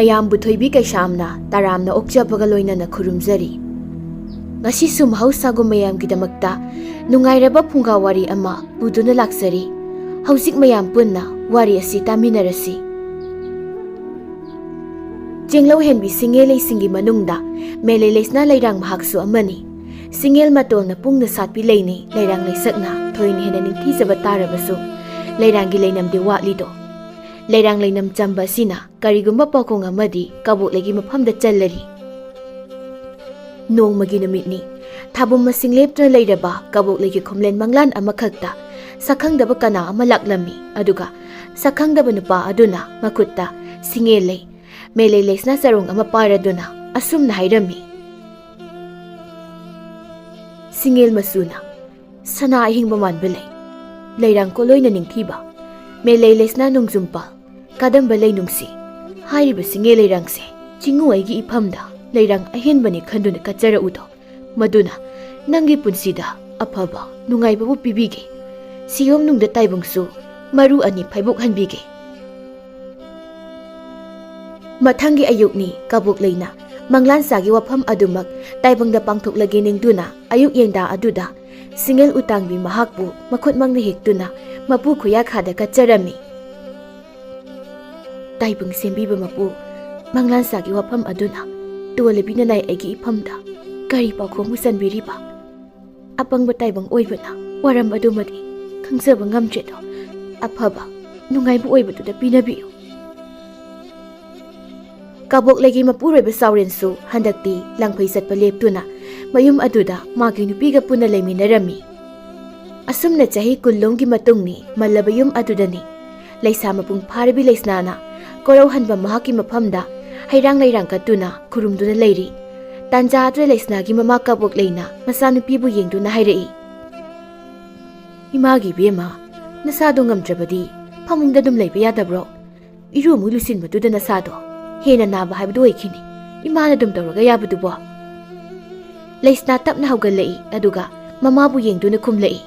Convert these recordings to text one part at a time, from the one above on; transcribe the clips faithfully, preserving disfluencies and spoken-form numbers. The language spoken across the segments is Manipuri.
ꯑꯌꯥꯝꯕꯨ ꯊꯣꯏꯕꯤ ꯀꯩꯁꯥꯝꯅ ꯇꯔꯥꯝꯅ ꯑꯣꯛꯆꯕꯒ ꯂꯣꯏꯅꯅ ꯈꯨꯔꯨꯝꯖꯔꯤ꯫ ꯉꯁꯤꯁꯨ ꯃꯍꯧꯁꯥꯒꯨꯝ ꯃꯌꯥꯝꯒꯤꯗꯃꯛꯇ ꯅꯨꯡꯉꯥꯏꯔꯕ ꯐꯨꯡꯒꯥ ꯋꯥꯔꯤ ꯑꯃ ꯄꯨꯗꯨꯅ ꯂꯥꯛꯆꯔꯤ꯫ ꯍꯧꯖꯤꯛ ꯃꯌꯥꯝ ꯄꯨꯟꯅ ꯋꯥꯔꯤ ꯑꯁꯤ ꯇꯥꯃꯤꯟꯅꯔꯁꯤ꯫ ꯆꯦꯡꯂꯧ ꯍꯦꯟꯕꯤ ꯁꯤꯡꯉꯦ ꯂꯩꯁꯤꯡꯒꯤ ꯃꯅꯨꯡꯗ ꯃꯦꯂꯩ ꯂꯩꯁꯅꯥ ꯂꯩꯔꯥꯡ ꯃꯍꯥꯛꯁꯨ ꯑꯃꯅꯤ꯫ ꯁꯤꯡꯉꯦꯜ ꯃꯇꯣꯜꯅ ꯄꯨꯡꯅ ꯁꯥꯠꯄꯤ ꯂꯩꯅꯤ, ꯂꯩꯔꯥꯡ ꯂꯩꯁꯛꯅ ꯊꯣꯏꯅ ꯍꯦꯟꯅ ꯅꯤꯡꯊꯤꯖꯕ ꯇꯥꯔꯕꯁꯨ, ꯂꯩꯔꯥꯡꯒꯤ ꯂꯩꯅꯝꯗꯤ ꯋꯥꯠꯂꯤꯗꯣ꯫ ꯂꯩꯔꯥꯡ ꯂꯩꯅꯝ ꯆꯝꯕ ꯑꯁꯤꯅ ꯀꯔꯤꯒꯨꯝꯕ ꯄꯥꯎꯈꯣꯡ ꯑꯃꯗꯤ ꯀꯕꯣꯛꯂꯩꯒꯤ ꯃꯐꯝꯗ ꯆꯜꯂꯔꯤ꯫ ꯅꯣꯡꯃꯒꯤ ꯅꯨꯃꯤꯠꯅꯤ꯫ ꯊꯥꯕꯨꯝ ꯃꯁꯤꯡ ꯂꯦꯞꯇꯨꯅ ꯂꯩꯔꯕ ꯀꯕꯣꯛꯂꯩꯒꯤ ꯈꯨꯝꯂꯦꯟ ꯃꯪꯂꯥꯟ ꯑꯃꯈꯛꯇ ꯁꯛꯈꯪꯗꯕ ꯀꯅꯥ ꯑꯃ ꯂꯥꯛꯂꯝꯃꯤ꯫ ꯑꯗꯨꯒ ꯁꯛꯈꯪꯗꯕ ꯅꯨꯄꯥ ꯑꯗꯨꯅ ꯃꯈꯨꯠꯇ ꯁꯤꯡꯉꯦꯜ ꯂꯩ, ꯃꯦꯂꯩ ꯂꯩꯁꯅꯥ ꯆꯔꯣꯡ ꯑꯃ ꯄꯥꯏꯔꯗꯨꯅ ꯑꯁꯨꯝꯅ ꯍꯥꯏꯔꯝꯃꯤ, "ꯁꯤꯡꯉꯦꯜ ꯃꯆꯨꯅ ꯁꯅꯥ ꯑꯍꯤꯡꯕ ꯃꯥꯟꯕ ꯂꯩ, ꯂꯩꯔꯥꯡ ꯀꯣꯂꯣꯏꯅ ꯅꯤꯡꯊꯤꯕ, ꯃꯦꯂꯩ ꯂꯩꯁꯅꯥ ꯅꯣꯡꯖꯨꯝꯄꯥꯜ, ꯀꯥꯗꯝꯕ ꯂꯩ ꯅꯨꯡꯁꯤ, ꯍꯥꯏꯔꯤꯕ ꯁꯤꯡꯉꯦꯜ ꯂꯩꯔꯥꯡꯁꯦ ꯆꯤꯡꯉꯨ ꯑꯩꯒꯤ ꯏꯐꯝꯗ ꯂꯩꯔꯥꯡ ꯑꯍꯦꯟꯕꯅꯤ ꯈꯟꯗꯨꯅ ꯀꯠꯆꯔꯛꯎꯗꯣ꯫ ꯃꯗꯨꯅ ꯅꯪꯒꯤ ꯄꯨꯟꯁꯤꯗ ꯑꯐꯕ ꯅꯨꯡꯉꯥꯏꯕꯕꯨ ꯄꯤꯕꯤꯒꯦ꯫ ꯁꯤꯌꯣꯝ ꯅꯨꯡꯗ ꯇꯥꯏꯕꯪꯁꯨ ꯃꯔꯨ ꯑꯅꯤ ꯐꯩꯕꯣꯛ ꯍꯟꯕꯤꯒꯦ"꯫ ꯃꯊꯪꯒꯤ ꯑꯌꯨꯛꯅꯤ꯫ ꯀꯕꯣꯛꯂꯩꯅ ꯃꯪꯂꯥꯟꯁꯥꯒꯤ ꯋꯥꯐꯝ ꯑꯗꯨꯃꯛ ꯇꯥꯏꯕꯪꯗ ꯄꯥꯡꯊꯣꯛꯂꯒꯦ ꯅꯤꯡꯗꯨꯅ ꯑꯌꯨꯛ ꯌꯦꯡꯗꯥ ꯑꯗꯨꯗ ꯁꯤꯡꯉꯦꯜ ꯎꯇꯥꯡꯕꯤ ꯃꯍꯥꯛꯄꯨ ꯃꯈꯨꯠꯃꯛꯅ ꯍꯦꯛꯇꯨꯅ ꯃꯄꯨ ꯈꯨꯌꯥꯈꯥꯗ ꯀꯠꯆꯔꯝꯃꯤ꯫ "ꯇꯥꯏꯕꯪ ꯁꯦꯝꯕꯤꯕ ꯃꯄꯨ, ꯃꯪꯂꯥꯟꯁꯥꯒꯤ ꯋꯥꯐꯝ ꯑꯗꯨꯅ ꯇꯣꯜꯂꯕꯤ ꯅꯅꯥꯏ ꯑꯩꯒꯤ ꯏꯐꯝꯗ ꯀꯔꯤ ꯄꯥꯎꯈꯣꯡꯕꯨ ꯆꯟꯕꯤꯔꯤꯕ? ꯑꯄꯪꯕ ꯇꯥꯏꯕꯪ ꯑꯣꯏꯕꯅ ꯋꯥꯔꯝ ꯑꯗꯨꯃꯗꯤ ꯈꯪꯖꯕ ꯉꯝꯗ꯭ꯔꯦꯗꯣ꯫ ꯑꯐꯕ, ꯅꯨꯡꯉꯥꯏꯕ ꯑꯣꯏꯕꯗꯨꯗ ꯄꯤꯅꯕꯤꯌꯨ"꯫ ꯀꯕꯣꯛꯂꯩꯒꯤ ꯃꯄꯨꯔꯣꯏꯕ ꯆꯥꯎꯔꯦꯟꯁꯨ ꯍꯟꯗꯛꯇꯤ ꯂꯥꯡꯐꯩ ꯆꯠꯄ ꯂꯦꯞꯇꯨꯅ ꯃꯌꯨꯝ ꯑꯗꯨꯗ ꯃꯥꯒꯤ ꯅꯨꯄꯤꯒ ꯄꯨꯟꯅ ꯂꯩꯃꯤꯟꯅꯔꯝꯃꯤ꯫ ꯑꯁꯨꯝꯅ ꯆꯍꯤ ꯀꯨꯟꯂꯣꯝꯒꯤ ꯃꯇꯨꯡꯅꯤ꯫ ꯃꯜꯂꯕ ꯌꯨꯝ ꯑꯗꯨꯗꯅꯤ ꯂꯩꯁꯥ ꯃꯄꯨꯡ ꯐꯥꯔꯕꯤ ꯂꯩꯁꯅꯥꯅ ꯀꯣꯔꯧꯍꯟꯕ ꯃꯍꯥꯛꯀꯤ ꯃꯐꯝꯗ ꯍꯩꯔꯥꯡ ꯂꯩꯔꯥꯡ ꯀꯠꯇꯨꯅ ꯈꯨꯔꯨꯝꯗꯨꯅ ꯂꯩꯔꯤ꯫ ꯇꯥꯟꯖꯥ ꯑꯗꯨꯗ ꯂꯩꯁꯅꯥꯒꯤ ꯃꯃꯥ ꯀꯕꯣꯛꯂꯩꯅ ꯃꯆꯥꯅꯨꯄꯤꯕꯨ ꯌꯦꯡꯗꯨꯅ ꯍꯥꯏꯔꯛꯏ, "ꯏꯃꯥꯒꯤ ꯏꯕꯦꯝꯃ, ꯅꯁꯥꯗꯣ ꯉꯝꯗ꯭ꯔꯕꯗꯤ ꯐꯃꯨꯡꯗ ꯑꯗꯨꯝ ꯂꯩꯕ ꯌꯥꯗꯕ꯭ꯔꯣ? ꯏꯔꯨ ꯑꯃꯨꯛ ꯂꯨꯁꯤꯟꯕꯗꯨꯗ ꯅꯁꯥꯗꯣ ꯍꯦꯟꯅ ꯅꯥꯕ ꯍꯥꯏꯕꯗꯨ ꯑꯣꯏꯈꯤꯅꯤ꯫ ꯏꯃꯥꯅ ꯑꯗꯨꯝ ꯇꯧꯔꯒ ꯌꯥꯕꯗꯨꯕꯣ?" ꯂꯩꯁꯅꯥ ꯇꯞꯅ ꯍꯧꯒꯠꯂꯛꯏ, ꯑꯗꯨꯒ ꯃꯃꯥꯕꯨ ꯌꯦꯡꯗꯨꯅ ꯈꯨꯝꯂꯛꯏ,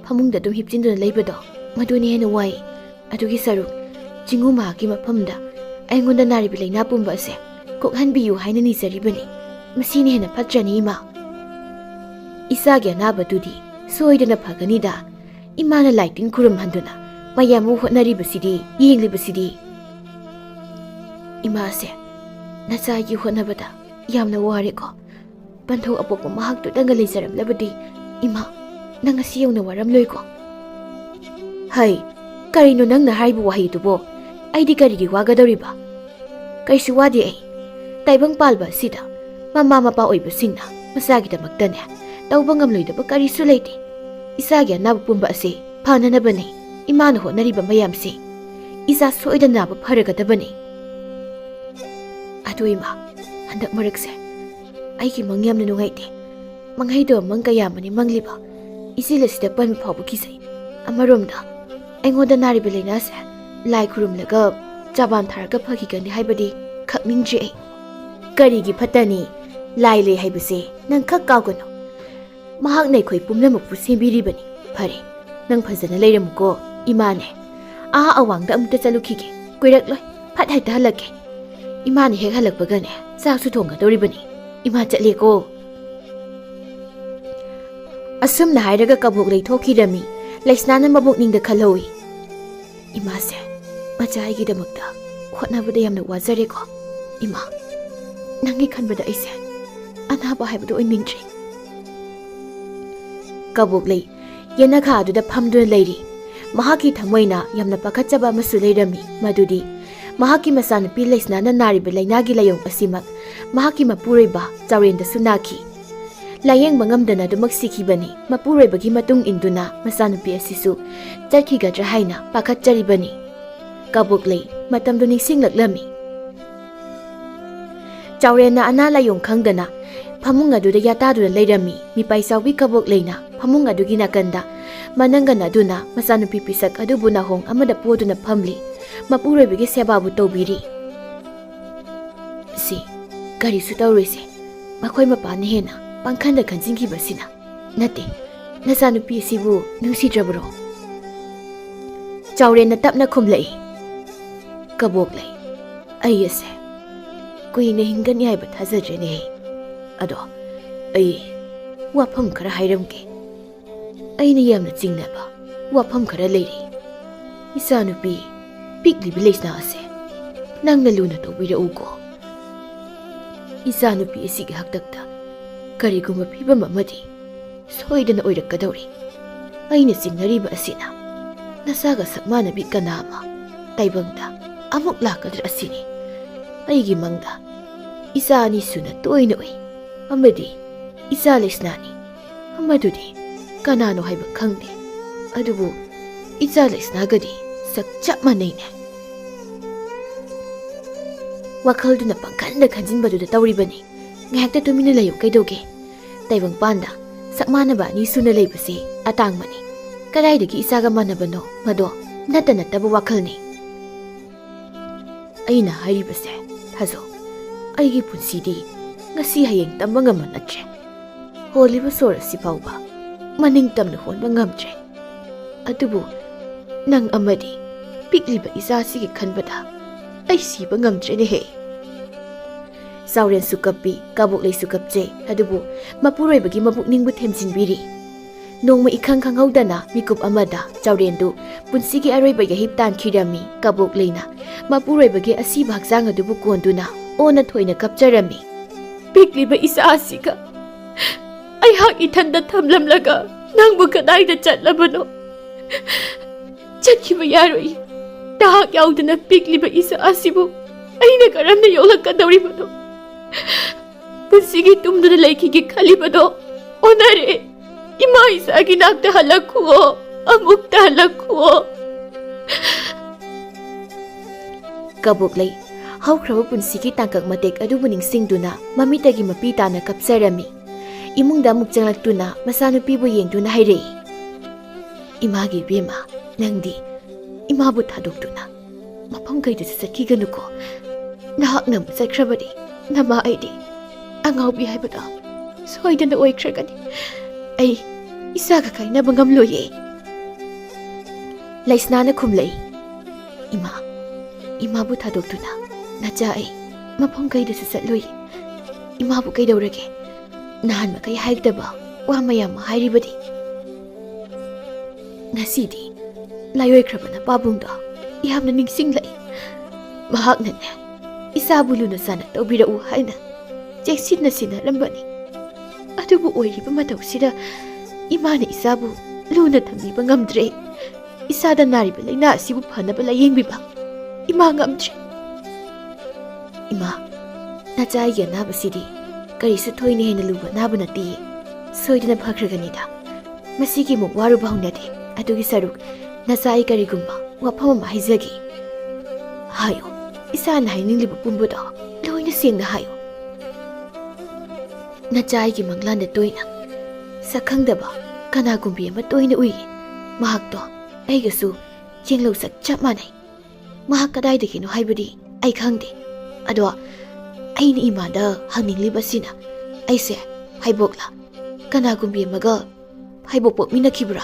"ꯐꯃꯨꯡꯗ ꯑꯗꯨꯝ ꯍꯤꯞꯆꯤꯟꯗꯨꯅ ꯂꯩꯕꯗꯣ, ꯃꯗꯨꯅ ꯍꯦꯟꯅ ꯋꯥꯏ꯫ ꯑꯗꯨꯒꯤ ꯁꯔꯨꯛ ꯆꯤꯡꯉꯨ ꯃꯍꯥꯛꯀꯤ ꯃꯐꯝꯗ ꯑꯩꯉꯣꯟꯗ ꯅꯥꯔꯤꯕ ꯂꯥꯏꯅꯥ ꯄꯨꯝꯕ ꯑꯁꯦ ꯀꯣꯛꯍꯟꯕꯤꯌꯨ ꯍꯥꯏꯅ ꯅꯤꯖꯔꯤꯕꯅꯤ꯫ ꯃꯁꯤꯅ ꯍꯦꯟꯅ ꯐꯠꯇ꯭ꯔꯅꯤ, ꯏꯃꯥ? ꯏꯆꯥꯒꯤ ꯑꯅꯥꯕꯗꯨꯗꯤ ꯁꯣꯏꯗꯅ ꯐꯒꯅꯤꯗ꯫ ꯏꯃꯥꯅ ꯂꯥꯏ ꯇꯤꯟ ꯈꯨꯔꯨꯝꯍꯟꯗꯨꯅ ꯃꯌꯥꯝ ꯑꯃ ꯍꯣꯠꯅꯔꯤꯕꯁꯤꯗꯤ, ꯌꯦꯡꯂꯤꯕꯁꯤꯗꯤ꯫ ꯏꯃꯥꯁꯦ ꯅꯆꯥꯒꯤ ꯍꯣꯠꯅꯕꯗ ꯌꯥꯝꯅ ꯋꯥꯔꯦꯀꯣ꯫ ꯄꯟꯊꯧ ꯑꯄꯣꯛꯄ ꯃꯍꯥꯛꯇꯨꯗꯪꯒ ꯂꯩꯖꯔꯝꯂꯕꯗꯤ, ꯏꯃꯥ, ꯅꯪ ꯉꯁꯤ ꯌꯧꯅ ꯋꯥꯔꯝꯂꯣꯏꯀꯣ꯫ ꯍꯩ, ꯀꯔꯤꯅꯣ ꯅꯪꯅ ꯍꯥꯏꯔꯤꯕ ꯋꯥꯍꯩꯗꯨꯕꯣ? ꯑꯩꯗꯤ ꯀꯔꯤꯒꯤ ꯋꯥꯒꯗꯧꯔꯤꯕ? ꯀꯩꯁꯨ ꯋꯥꯗꯦ ꯑꯩ꯫ ꯇꯥꯏꯕꯪ ꯄꯥꯜꯕ ꯑꯁꯤꯗ ꯃꯃꯥ ꯃꯄꯥ ꯑꯣꯏꯕꯁꯤꯡꯅ ꯃꯆꯥꯒꯤꯗꯃꯛꯇꯅꯦ, ꯇꯧꯕ ꯉꯝꯂꯣꯏꯗꯕ ꯀꯔꯤꯁꯨ ꯂꯩꯇꯦ꯫ ꯏꯆꯥꯒꯤ ꯑꯅꯥꯕ ꯄꯨꯝꯕ ꯑꯁꯤ ꯐꯅꯅꯕꯅꯤ ꯏꯃꯥꯅ ꯍꯣꯠꯅꯔꯤꯕ ꯃꯌꯥꯝꯁꯤ꯫ ꯏꯆꯥ ꯁꯣꯏꯗꯅ ꯅꯥꯕ ꯐꯔꯒꯗꯕꯅꯤ꯫ ꯑꯗꯨ ꯏꯃꯥ, ꯍꯟꯗꯛ ꯃꯔꯛꯁꯦ ꯑꯩꯒꯤ ꯃꯪ ꯌꯥꯝꯅ ꯅꯨꯡꯉꯥꯏꯇꯦ꯫ ꯃꯪꯍꯩꯗꯕ ꯃꯪ ꯀꯌꯥ ꯑꯃꯅꯤ ꯃꯪꯂꯤꯕ꯫ ꯏꯆꯦꯜ ꯑꯁꯤꯗ ꯄꯟꯕ ꯐꯥꯎꯕ ꯀꯤꯖꯩ꯫ ꯑꯃꯔꯣꯝꯗ ꯑꯩꯉꯣꯟꯗ ꯅꯥꯔꯤꯕ ꯂꯥꯏꯅꯥꯁꯦ ꯂꯥꯏ ꯈꯨꯔꯨꯝꯂꯒ ꯆꯕꯥꯟ ꯊꯥꯔꯒ ꯐꯈꯤꯒꯅꯤ ꯍꯥꯏꯕꯗꯤ ꯈꯛꯅꯤꯡꯗ꯭ꯔꯤ ꯑꯩ꯫ ꯀꯔꯤꯒꯤ ꯐꯠꯇꯅꯤ? ꯂꯥꯏ ꯂꯩ ꯍꯥꯏꯕꯁꯦ ꯅꯪ ꯈꯛ ꯀꯥꯎꯒꯅꯨ꯫ ꯃꯍꯥꯛꯅ ꯑꯩꯈꯣꯏ ꯄꯨꯝꯅꯃꯛꯄꯨ ꯁꯦꯝꯕꯤꯔꯤꯕꯅꯤ꯫ ꯐꯔꯦ, ꯅꯪ ꯐꯖꯅ ꯂꯩꯔꯝꯃꯨꯀꯣ꯫ ꯏꯃꯥꯅꯦ, ꯑꯥ ꯑꯋꯥꯡꯗ ꯑꯃꯨꯛꯇ ꯆꯠꯂꯨꯈꯤꯒꯦ꯫ ꯀꯨꯏꯔꯛꯂꯣꯏ, ꯐꯠ ꯍꯦꯛꯇ ꯍꯜꯂꯛꯀꯦ꯫ ꯏꯃꯥꯅ ꯍꯦꯛ ꯍꯜꯂꯛꯄꯒꯅꯦ, ꯆꯥꯛꯁꯨ ꯊꯣꯡꯒꯗꯧꯔꯤꯕꯅꯤ꯫ ꯏꯃꯥ ꯆꯠꯂꯦꯀꯣ꯫ ꯑꯁꯨꯝꯅ ꯍꯥꯏꯔꯒ ꯀꯕꯣꯛ ꯂꯩꯊꯣꯛꯈꯤꯔꯝꯃꯤ꯫ ꯂꯩꯁꯅꯥꯅ ꯃꯕꯨꯛꯅꯤꯡꯗ ꯈꯜꯍꯧꯏ, "ꯏꯃꯥꯁꯦ ꯃꯆꯥ ꯑꯩꯒꯤꯗꯃꯛꯇ ꯍꯣꯠꯅꯕꯗ ꯌꯥꯝꯅ ꯋꯥꯖꯔꯦꯀꯣ꯫ ꯏꯃꯥ, ꯅꯪꯒꯤ ꯈꯟꯕꯗ ꯑꯩꯁꯦ ꯑꯅꯥꯕ ꯍꯥꯏꯕꯗꯨ ꯑꯣꯏꯅꯤꯡꯗ꯭ꯔꯦ꯫" ꯀꯕꯣꯛ ꯂꯩ ꯌꯦꯅꯈꯥ ꯑꯗꯨꯗ ꯐꯝꯗꯨꯅ ꯂꯩꯔꯤ꯫ ꯃꯍꯥꯛꯀꯤ ꯊꯃꯣꯏꯅ ꯌꯥꯝꯅ ꯄꯥꯈꯠꯆꯕ ꯑꯃꯁꯨ ꯂꯩꯔꯝꯃꯤ, ꯃꯗꯨꯗꯤ ꯃꯍꯥꯛꯀꯤ ꯃꯆꯥꯅꯨꯄꯤ ꯂꯩꯁꯅꯥꯅ ꯅꯥꯔꯤꯕ ꯂꯥꯏꯅꯥꯒꯤ ꯂꯥꯏꯑꯣꯡ ꯑꯁꯤꯃꯛ ꯃꯍꯥꯛꯀꯤ ꯃꯄꯨꯔꯣꯏꯕ ꯆꯥꯎꯔꯦꯟꯗꯁꯨ ꯅꯥꯈꯤ꯫ ꯂꯥꯌꯦꯡꯕ ꯉꯝꯗꯅ ꯑꯗꯨꯃꯛ ꯁꯤꯈꯤꯕꯅꯤ꯫ ꯃꯄꯨꯔꯣꯏꯕꯒꯤ ꯃꯇꯨꯡ ꯏꯟꯗꯨꯅ ꯃꯆꯥꯅꯨꯄꯤ ꯑꯁꯤꯁꯨ ꯆꯠꯈꯤꯒꯗ꯭ꯔꯥ ꯍꯥꯏꯅ ꯄꯥꯈꯠꯆꯔꯤꯕꯅꯤ꯫ ꯀꯕꯣꯛ ꯂꯩ ꯃꯇꯝꯗꯨ ꯅꯤꯡꯁꯤꯡꯂꯛꯂꯝꯃꯤ꯫ ꯆꯥꯎꯔꯦꯟꯅ ꯑꯅꯥ ꯂꯥꯏꯑꯣꯡ ꯈꯪꯗꯅ ꯐꯃꯨꯡ ꯑꯗꯨꯗ ꯌꯥꯇꯥꯗꯨꯅ ꯂꯩꯔꯝꯃꯤ꯫ ꯃꯤꯄꯥꯏ ꯆꯥꯎꯕꯤ ꯀꯕꯣꯛ ꯂꯩꯅ ꯐꯃꯨꯡ ꯑꯗꯨꯒꯤ ꯅꯥꯀꯟꯗ ꯃꯅꯪꯒꯟ ꯑꯗꯨꯅ ꯃꯆꯥꯅꯨꯄꯤ ꯄꯤꯁꯛ ꯑꯗꯨꯕꯨ ꯅꯥꯍꯣꯡ ꯑꯃꯗ ꯄꯣꯗꯨꯅ ꯐꯝꯂꯤ꯫ ꯃꯄꯨꯔꯣꯏꯕꯒꯤ ꯁꯦꯕꯥꯕꯨ ꯇꯧꯕꯤꯔꯤ꯫ ꯁꯤ ꯀꯔꯤꯁꯨ ꯇꯧꯔꯣꯏꯁꯦ, ꯃꯈꯣꯏ ꯃꯄꯥꯅ ꯍꯦꯟꯅ ꯄꯪꯈꯟꯗ ꯈꯟꯖꯤꯟꯈꯤꯕꯁꯤꯅ꯫ ꯅꯠꯇꯦ, ꯅꯆꯥꯅꯨꯄꯤ ꯑꯁꯤꯕꯨ ꯅꯨꯡꯁꯤꯗ꯭ꯔꯕꯔꯣ? ꯆꯥꯎꯔꯦꯟꯅ ꯇꯞꯅ ꯈꯨꯝꯂꯛꯏ꯫ ꯀꯕꯣꯛ ꯂꯩ, ꯑꯩ ꯑꯁꯦ ꯀꯨꯏꯅ ꯍꯤꯡꯒꯅꯤ ꯍꯥꯏꯕ ꯊꯥꯖꯗ꯭ꯔꯦꯅꯦꯍꯦ꯫ ꯑꯗꯣ ꯑꯩ ꯋꯥꯐꯝ ꯈꯔ ꯍꯥꯏꯔꯝꯒꯦ꯫ ꯑꯩꯅ ꯌꯥꯝꯅ ꯆꯤꯡꯅꯕ ꯋꯥꯐꯝ ꯈꯔ ꯂꯩꯔꯤ꯫ ꯏꯆꯥꯅꯨꯄꯤ ꯄꯤꯛꯂꯤꯕꯤ ꯂꯩꯁꯅꯥ ꯑꯁꯦ ꯅꯪꯅ ꯂꯨꯅ ꯇꯧꯕꯤꯔꯛꯎꯀꯣ꯫ ꯏꯆꯥꯅꯨꯄꯤ ꯑꯁꯤꯒꯤ ꯍꯥꯛꯇꯛꯇ ꯀꯔꯤꯒꯨꯝꯕ ꯐꯤꯕꯝ ꯑꯃꯗꯤ ꯁꯣꯏꯗꯅ ꯑꯣꯏꯔꯛꯀꯗꯧꯔꯤ꯫ ꯑꯩꯅ ꯆꯤꯡꯅꯔꯤꯕ ꯑꯁꯤꯅ ꯅꯆꯥꯒ ꯁꯛ ꯃꯥꯟꯅꯕꯤ ꯀꯅꯥ ꯑꯃ ꯇꯥꯏꯕꯪꯗ ꯑꯃꯨꯛ ꯂꯥꯛꯀꯗ꯭ꯔꯥ ꯑꯁꯤꯅꯤ꯫ ꯑꯩꯒꯤ ꯃꯪꯗ ꯏꯆꯥ ꯑꯅꯤ ꯁꯨꯅ ꯇꯣꯏꯅ ꯎꯏ, ꯑꯃꯗꯤ ꯏꯆꯥ ꯂꯩꯁꯅꯥꯅꯤ, ꯑꯃꯗꯨꯗꯤ ꯀꯅꯥꯅꯣ ꯍꯥꯏꯕ ꯈꯪꯗꯦ꯫ ꯑꯗꯨꯕꯨ ꯏꯆꯥ ꯂꯩꯁꯅꯥꯒꯗꯤ ꯁꯛ ꯆꯞ ꯃꯥꯟꯅꯩꯅꯦ꯫ ꯋꯥꯈꯜꯗꯨꯅ ꯄꯪꯈꯟꯗ ꯈꯟꯖꯤꯟꯕꯗꯨꯗ ꯇꯧꯔꯤꯕꯅꯤ꯫ ꯉꯥꯏꯍꯥꯛꯇ ꯇꯨꯃꯤꯟꯅ ꯂꯩꯌꯨ ꯀꯩꯗꯧꯒꯦ? ꯇꯥꯏꯕꯪꯄꯥꯟꯗ ꯁꯛ ꯃꯥꯟꯅꯕ ꯑꯅꯤ ꯁꯨꯅ ꯂꯩꯕꯁꯤ ꯑꯇꯥꯡꯕꯅꯤ꯫ ꯀꯗꯥꯏꯗꯒꯤ ꯏꯆꯥꯒ ꯃꯥꯟꯅꯕꯅꯣ? ꯃꯗꯣ ꯅꯠꯇ ꯅꯠꯇꯕ ꯋꯥꯈꯜꯅꯤ꯫ ꯑꯩꯅ ꯍꯥꯏꯔꯤꯕꯁꯦ ꯊꯥꯖꯧ꯫ ꯑꯩꯒꯤ ꯄꯨꯟꯁꯤꯗꯤ ꯉꯁꯤ ꯍꯌꯦꯡ ꯇꯝꯕ ꯉꯝꯕ ꯅꯠꯇ꯭ꯔꯦ꯫ ꯍꯣꯜꯂꯤꯕ ꯁꯣꯔ ꯑꯁꯤ ꯐꯥꯎꯕ ꯃꯅꯤꯡ ꯇꯝꯅ ꯍꯣꯟꯕ ꯉꯝꯗ꯭ꯔꯦ꯫ ꯑꯗꯨꯕꯨ ꯅꯪ ꯑꯃꯗꯤ ꯄꯤꯛꯂꯤꯕ ꯏꯆꯥꯁꯤꯒꯤ ꯈꯟꯕꯗ ꯑꯩ ꯁꯤꯕ ꯉꯝꯗ꯭ꯔꯦꯅꯦꯍꯦ꯫ ꯆꯥꯎꯔꯦꯟꯁꯨ ꯀꯞꯄꯤ, ꯀꯕꯣꯛꯂꯩꯁꯨ ꯀꯞꯆꯩ, ꯑꯗꯨꯕꯨ ꯃꯄꯨꯔꯣꯏꯕꯒꯤ ꯃꯕꯨꯛꯅꯤꯡꯕꯨ ꯊꯦꯝꯖꯤꯟꯕꯤꯔꯤ꯫ ꯅꯣꯡꯃ ꯏꯈꯪ ꯈꯪꯍꯧꯗꯅ ꯃꯤꯀꯨꯞ ꯑꯃꯗ ꯆꯥꯎꯔꯦꯟꯗꯨ ꯄꯨꯟꯁꯤꯒꯤ ꯑꯔꯣꯏꯕ ꯌꯥꯍꯤꯞ ꯇꯥꯟꯈꯤꯔꯝꯃꯤ꯫ ꯀꯕꯣꯛꯂꯩꯅ ꯃꯄꯨꯔꯣꯏꯕꯒꯤ ꯑꯁꯤꯕ ꯍꯛꯆꯥꯡ ꯑꯗꯨꯕꯨ ꯀꯣꯟꯗꯨꯅ ꯑꯣꯟꯅ ꯊꯣꯏꯅ ꯀꯞꯆꯔꯝꯃꯤ꯫ ꯄꯤꯛꯂꯤꯕ ꯏꯆꯥ ꯑꯁꯤꯒ ꯑꯩꯍꯥꯛ ꯏꯊꯟꯗ ꯊꯝꯂꯝꯂꯒ ꯅꯪꯕꯨ ꯀꯗꯥꯏꯗ ꯆꯠꯂꯕꯅꯣ? ꯆꯠꯈꯤꯕ ꯌꯥꯔꯣꯏ꯫ ꯅꯍꯥꯛ ꯌꯥꯎꯗꯅ ꯄꯤꯛꯂꯤꯕ ꯏꯆꯥ ꯑꯁꯤꯕꯨ ꯑꯩꯅ ꯀꯔꯝꯅ ꯌꯣꯛꯂꯛꯀꯗꯧꯔꯤꯕꯅꯣ? ꯄꯨꯟꯁꯤꯒꯤ ꯇꯨꯝꯗꯨꯅ ꯂꯩꯈꯤꯒꯦ ꯈꯜꯂꯤꯕꯗꯣ ꯑꯣꯟꯅꯔꯦ꯫ ꯏꯃꯥ ꯏꯆꯥꯒꯤ ꯅꯥꯛꯇ ꯍꯜꯂꯛꯈꯨꯑꯣ, ꯑꯃꯨꯛꯇ ꯍꯜꯂꯛꯈꯨꯑꯣ꯫ ꯀꯕꯣꯛꯂꯩ ꯍꯧꯈ꯭ꯔꯕ ꯄꯨꯟꯁꯤꯒꯤ ꯇꯥꯡꯀꯛ ꯃꯇꯦꯛ ꯑꯗꯨꯕꯨ ꯅꯤꯡꯁꯤꯡꯗꯨꯅ ꯃꯃꯤꯠꯇꯒꯤ ꯃꯄꯤ ꯇꯥꯅ ꯀꯞꯆꯔꯝꯃꯤ꯫ ꯏꯃꯨꯡꯗ ꯑꯃꯨꯛ ꯆꯪꯂꯛꯇꯨꯅ ꯃꯆꯥꯅꯨꯄꯤꯕꯨ ꯌꯦꯡꯗꯨꯅ ꯍꯥꯏꯔꯛꯏ, "ꯏꯃꯥꯒꯤ ꯏꯕꯦꯝꯃ, ꯅꯪꯗꯤ ꯏꯃꯥꯕꯨ ꯊꯥꯗꯣꯛꯇꯨꯅ ꯃꯐꯝ ꯀꯩꯗꯁꯨ ꯆꯠꯈꯤꯒꯅꯨꯀꯣ꯫ ꯅꯍꯥꯛꯅ ꯑꯃꯨꯛ ꯆꯠꯈ꯭ꯔꯕꯗꯤ ꯅꯃꯥ ꯑꯩꯗꯤ ꯑꯉꯥꯎꯕꯤ ꯍꯥꯏꯕꯗꯣ ꯁꯣꯏꯗꯅ ꯑꯣꯏꯈ꯭ꯔꯒꯅꯤ꯫ ꯑꯩ ꯏꯆꯥꯒ ꯀꯥꯏꯅꯕ ꯉꯝꯂꯣꯏꯌꯦ꯫" ꯂꯩꯁꯅꯥꯅ ꯈꯨꯝꯂꯛꯏ, "ꯏꯃꯥ, ꯏꯃꯥꯕꯨ ꯊꯥꯗꯣꯛꯇꯨꯅ ꯅꯆꯥ, ꯑꯩ ꯃꯐꯝ ꯀꯩꯗꯁꯨ ꯆꯠꯂꯨꯏ꯫ ꯏꯃꯥꯕꯨ ꯀꯩꯗꯧꯔꯒꯦ? ꯅꯍꯥꯟ ꯃꯈꯩ ꯍꯥꯏꯒꯗꯕ ꯋꯥ ꯃꯌꯥꯝ ꯑꯃ ꯍꯥꯏꯔꯤꯕꯗꯤ꯫ ꯉꯁꯤꯗꯤ ꯂꯥꯏꯑꯣꯏꯈ꯭ꯔꯕ ꯅꯄꯥꯕꯨꯡꯗꯣ ꯌꯥꯝꯅ ꯅꯤꯡꯁꯤꯡꯂꯛꯏ꯫ ꯃꯍꯥꯛꯅꯅꯦ, ꯏꯆꯥꯕꯨ ꯂꯨꯅ ꯆꯥꯟꯅ ꯇꯧꯕꯤꯔꯛꯎ ꯍꯥꯏꯅ ꯆꯦꯛꯁꯤꯟꯅ ꯁꯤꯟꯅꯔꯝꯕꯅꯤ꯫ ꯑꯗꯨꯕꯨ ꯑꯣꯏꯔꯤꯕ ꯃꯇꯧꯁꯤꯗ ꯏꯃꯥꯅ ꯏꯆꯥꯕꯨ ꯂꯨꯅ ꯊꯝꯕꯤꯕ ꯉꯝꯗ꯭ꯔꯦ꯫ ꯏꯆꯥꯗ ꯅꯥꯔꯤꯕ ꯂꯥꯏꯅꯥ ꯑꯁꯤꯕꯨ ꯐꯅꯕ ꯂꯥꯌꯦꯡꯕꯤꯕ ꯏꯃꯥ ꯉꯝꯗ꯭ꯔꯦ꯫ ꯏꯃꯥ, ꯅꯆꯥ ꯑꯩꯒꯤ ꯑꯅꯥꯕꯁꯤꯗꯤ ꯀꯔꯤꯁꯨ ꯊꯣꯏꯅ ꯍꯦꯟꯅ ꯂꯨꯕ ꯑꯅꯥꯕ ꯅꯠꯇꯦ꯫ ꯁꯣꯏꯗꯅ ꯐꯈ꯭ꯔꯒꯅꯤꯗ꯫ ꯃꯁꯤꯒꯤ ꯑꯃꯨꯛ ꯋꯥꯔꯨꯕ ꯍꯧꯅꯗꯦ꯫ ꯑꯗꯨꯒꯤ ꯁꯔꯨꯛ, ꯅꯆꯥ ꯑꯩ ꯀꯔꯤꯒꯨꯝꯕ ꯋꯥꯐꯝ ꯑꯃ ꯍꯥꯏꯖꯒꯦ꯫ ꯍꯥꯏꯌꯨ, ꯏꯆꯥꯅ ꯍꯥꯏꯅꯤꯡꯂꯤꯕ ꯄꯨꯝꯕꯗꯣ ꯂꯣꯏꯅ ꯁꯦꯡꯅ ꯍꯥꯏꯌꯨ꯫ ꯅꯆꯥ ꯑꯩꯒꯤ ꯃꯪꯂꯥꯟꯗ ꯇꯣꯏꯅ ꯁꯛꯈꯪꯗꯕ ꯀꯅꯥꯒꯨꯝꯕꯤ ꯑꯃ ꯇꯣꯏꯅ ꯎꯏ꯫ ꯃꯍꯥꯛꯇꯣ ꯑꯩꯒꯁꯨ ꯌꯦꯡꯂꯧ ꯁꯛ ꯆꯞ ꯃꯥꯟꯅꯩ꯫ ꯃꯍꯥꯛ ꯀꯗꯥꯏꯗꯒꯤꯅꯣ ꯍꯥꯏꯕꯗꯤ ꯑꯩ ꯈꯪꯗꯦ꯫ ꯑꯗꯣ ꯑꯩꯅ ꯏꯃꯥꯗ ꯍꯪꯅꯤꯡꯂꯤꯕꯁꯤꯅ, ꯑꯩꯁꯦ ꯐꯩꯕꯣꯛꯂ, ꯀꯅꯥꯒꯨꯝꯕꯤ ꯑꯃꯒ ꯐꯩꯕꯣꯛ ꯄꯣꯛꯃꯤꯟꯅꯈꯤꯕ꯭ꯔꯥ?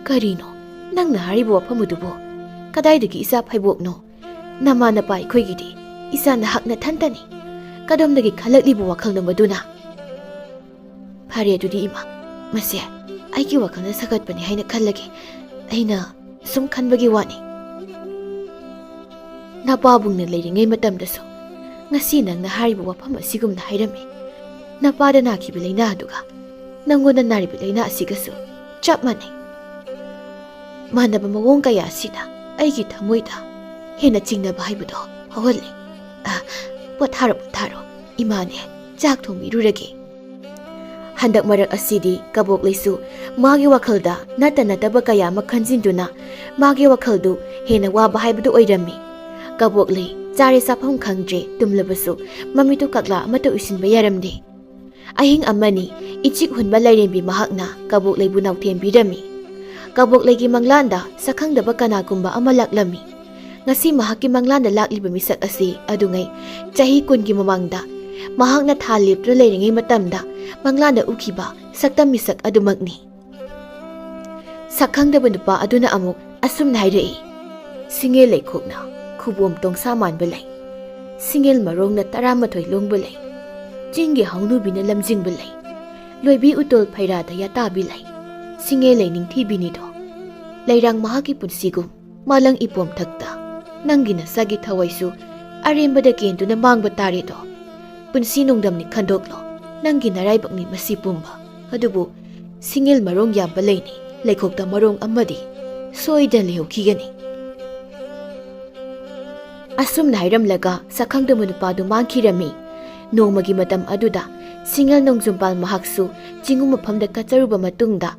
ꯀꯔꯤꯅꯣ ꯅꯪꯅ ꯍꯥꯏꯔꯤꯕ ꯋꯥꯐꯝ ꯑꯗꯨꯕꯨ? ꯀꯗꯥꯏꯗꯒꯤ ꯏꯆꯥ ꯐꯩꯕꯣꯛꯅꯣ? ꯅꯃꯥ ꯅꯄꯥ ꯑꯩꯈꯣꯏꯒꯤꯗꯤ ꯏꯆꯥ ꯅꯍꯥꯛ ꯅꯊꯟꯇꯅꯤ꯫ ꯀꯗꯣꯝꯗꯒꯤ ꯈꯜꯂꯛꯂꯤꯕ ꯋꯥꯈꯜꯅꯣ ꯃꯗꯨꯅ? ꯐꯔꯦ, ꯑꯗꯨꯗꯤ ꯏꯃꯥ, ꯃꯁꯦ ꯑꯩꯒꯤ ꯋꯥꯈꯜꯅ ꯁꯥꯒꯠꯄꯅꯤ ꯍꯥꯏꯅ ꯈꯜꯂꯒꯦ꯫ ꯑꯩꯅ ꯁꯨꯝ ꯈꯟꯕꯒꯤ ꯋꯥꯅꯤ꯫ ꯅꯄꯥꯕꯨꯡꯅ ꯂꯩꯔꯤꯉꯩ ꯃꯇꯝꯗꯁꯨ ꯉꯁꯤ ꯅꯪꯅ ꯍꯥꯏꯔꯤꯕ ꯋꯥꯐꯝ ꯑꯁꯤꯒꯨꯝꯅ ꯍꯥꯏꯔꯝꯃꯤ꯫ ꯅꯄꯥꯗ ꯅꯥꯈꯤꯕ ꯂꯥꯏꯅꯥ ꯑꯗꯨꯒ ꯅꯪꯉꯣꯟꯗ ꯅꯥꯔꯤꯕ ꯂꯥꯏꯅꯥ ꯑꯁꯤꯒꯁꯨ ꯆꯞ ꯃꯥꯟꯅꯩ꯫ ꯃꯥꯟꯅꯕ ꯃꯑꯣꯡ ꯀꯌꯥ ꯑꯁꯤꯅ ꯑꯩꯒꯤ ꯊꯃꯣꯏꯗ ꯍꯦꯟꯅ ꯆꯤꯡꯅꯕ ꯍꯥꯏꯕꯗꯣ ꯐꯥꯎꯍꯜꯂꯤ꯫ ꯑ, ꯄꯣꯊꯥꯔꯣ, ꯄꯣꯊꯥꯔꯣ꯫ ꯏꯃꯥꯅꯦ, ꯆꯥꯛ ꯊꯣꯡꯕꯤꯔꯨꯔꯒꯦ꯫ ꯍꯟꯗꯛ ꯃꯔꯛ ꯑꯁꯤꯗꯤ ꯀꯕꯣꯛꯂꯩꯁꯨ ꯃꯥꯒꯤ ꯋꯥꯈꯜꯗ ꯅꯠꯇ ꯅꯠꯇꯕ ꯀꯌꯥ ꯑꯃ ꯈꯟꯖꯤꯟꯗꯨꯅ ꯃꯥꯒꯤ ꯋꯥꯈꯜꯗꯨ ꯍꯦꯟꯅ ꯋꯥꯕ ꯍꯥꯏꯕꯗꯨ ꯑꯣꯏꯔꯝꯃꯤ꯫ ꯀꯕꯣꯛꯂꯩ ꯆꯥꯔꯦ ꯆꯥꯐꯝ ꯈꯪꯗ꯭ꯔꯦ, ꯇꯨꯝꯂꯕꯁꯨ ꯃꯃꯤꯠꯇꯨ ꯀꯛꯂꯥ ꯑꯃꯠꯇ ꯎꯏꯁꯤꯟꯕ ꯌꯥꯔꯝꯗꯦ꯫ ꯑꯍꯤꯡ ꯑꯃꯅꯤ ꯏꯆꯤꯛ ꯍꯨꯟꯕ ꯂꯥꯏꯔꯦꯝꯕꯤ ꯃꯍꯥꯛꯅ ꯀꯕꯣꯛꯂꯩꯕꯨ ꯅꯥꯎꯊꯦꯝꯕꯤꯔꯝꯃꯤ꯫ ꯀꯕꯣꯛꯂꯩꯒꯤ ꯃꯪꯂꯥꯟꯗ ꯁꯛꯈꯪꯗꯕ ꯀꯅꯥꯒꯨꯝꯕ ꯑꯃ ꯂꯥꯛꯂꯝꯃꯤ꯫ ꯉꯁꯤ ꯃꯍꯥꯛꯀꯤ ꯃꯪꯂꯥꯟꯗ ꯂꯥꯛꯂꯤꯕ ꯃꯤꯁꯛ ꯑꯁꯤ ꯑꯗꯨꯉꯩ ꯆꯍꯤ ꯀꯨꯟꯒꯤ ꯃꯃꯥꯡꯗ ꯃꯍꯥꯛꯅ ꯊꯥ ꯂꯦꯞꯇꯨꯅ ꯂꯩꯔꯤꯉꯩ ꯃꯇꯝꯗ ꯃꯪꯂꯥꯟꯗ ꯎꯈꯤꯕ ꯁꯛꯇꯝ ꯃꯤꯁꯛ ꯑꯗꯨꯃꯛꯅꯤ꯫ ꯁꯛꯈꯪꯗꯕ ꯅꯨꯄꯥ ꯑꯗꯨꯅ ꯑꯃꯨꯛ ꯑꯁꯨꯝꯅ ꯍꯥꯏꯔꯛꯏ, "ꯁꯤꯡꯉꯦ ꯂꯩꯈꯣꯛꯅ ꯈꯨꯕꯣꯝ ꯇꯣꯡꯁꯥ ꯃꯥꯟꯕ ꯂꯩ꯫ ꯁꯤꯡꯉꯦꯜ ꯃꯔꯣꯡꯅ ꯇꯔꯥꯃꯥꯊꯣꯏ ꯂꯣꯡꯕ ꯂꯩ꯫ ꯆꯤꯡꯒꯤ ꯍꯧꯅꯨꯕꯤꯅ ꯂꯝꯖꯤꯡꯕ ꯂꯩ꯫ ꯂꯣꯏꯕꯤ ꯎꯇꯣꯜ ꯐꯩꯔꯥꯗ ꯌꯥꯇꯥꯕꯤ ꯂꯩ꯫ ꯁꯤꯡꯉꯦꯜ ꯂꯩ ꯅꯤꯡꯊꯤꯕꯤꯅꯤꯗꯣ꯫ ꯂꯩꯔꯥꯡ ꯃꯍꯥꯛꯀꯤ ꯄꯨꯟꯁꯤꯒꯨꯝ ꯃꯥꯂꯪ ꯏꯄꯣꯝ ꯊꯛꯇ ꯅꯪꯒꯤ ꯅꯁꯥꯒꯤ ꯊꯋꯥꯏꯁꯨ ꯑꯔꯦꯝꯕꯗ ꯀꯦꯟꯗꯨꯅ ꯃꯥꯡꯕ ꯇꯥꯔꯦꯗꯣ꯫ ꯄꯨꯟꯁꯤ ꯅꯣꯡꯗꯝꯅꯤ ꯈꯟꯗꯣꯛꯂꯣ꯫ ꯅꯪꯒꯤ ꯅꯔꯥꯏꯕꯛꯅꯤ ꯃꯁꯤ ꯄꯨꯝꯕ꯫ ꯑꯗꯨꯕꯨ ꯁꯤꯡꯉꯦꯜ ꯃꯔꯣꯡ ꯌꯥꯝꯕ ꯂꯩꯅꯤ꯫ ꯂꯩꯈꯣꯛꯇ ꯃꯔꯣꯡ ꯑꯃꯗꯤ ꯁꯣꯏꯗꯅ ꯂꯩꯍꯧꯈꯤꯒꯅꯤ꯫ ꯑꯁꯨꯝꯅ ꯍꯥꯏꯔꯝꯂꯒ ꯁꯛꯈꯪꯗꯕ ꯅꯨꯄꯥꯗꯨ ꯃꯥꯡꯈꯤꯔꯝꯃꯤ꯫ ꯅꯣꯡꯃꯒꯤ ꯃꯇꯝ ꯑꯗꯨꯗ ꯁꯤꯡꯉꯦꯜ ꯅꯣꯡꯖꯨꯝꯄꯥꯜ ꯃꯍꯥꯛꯁꯨ ꯆꯤꯡꯉꯨ ꯃꯐꯝꯗ ꯀꯠꯆꯔꯨꯕ ꯃꯇꯨꯡꯗ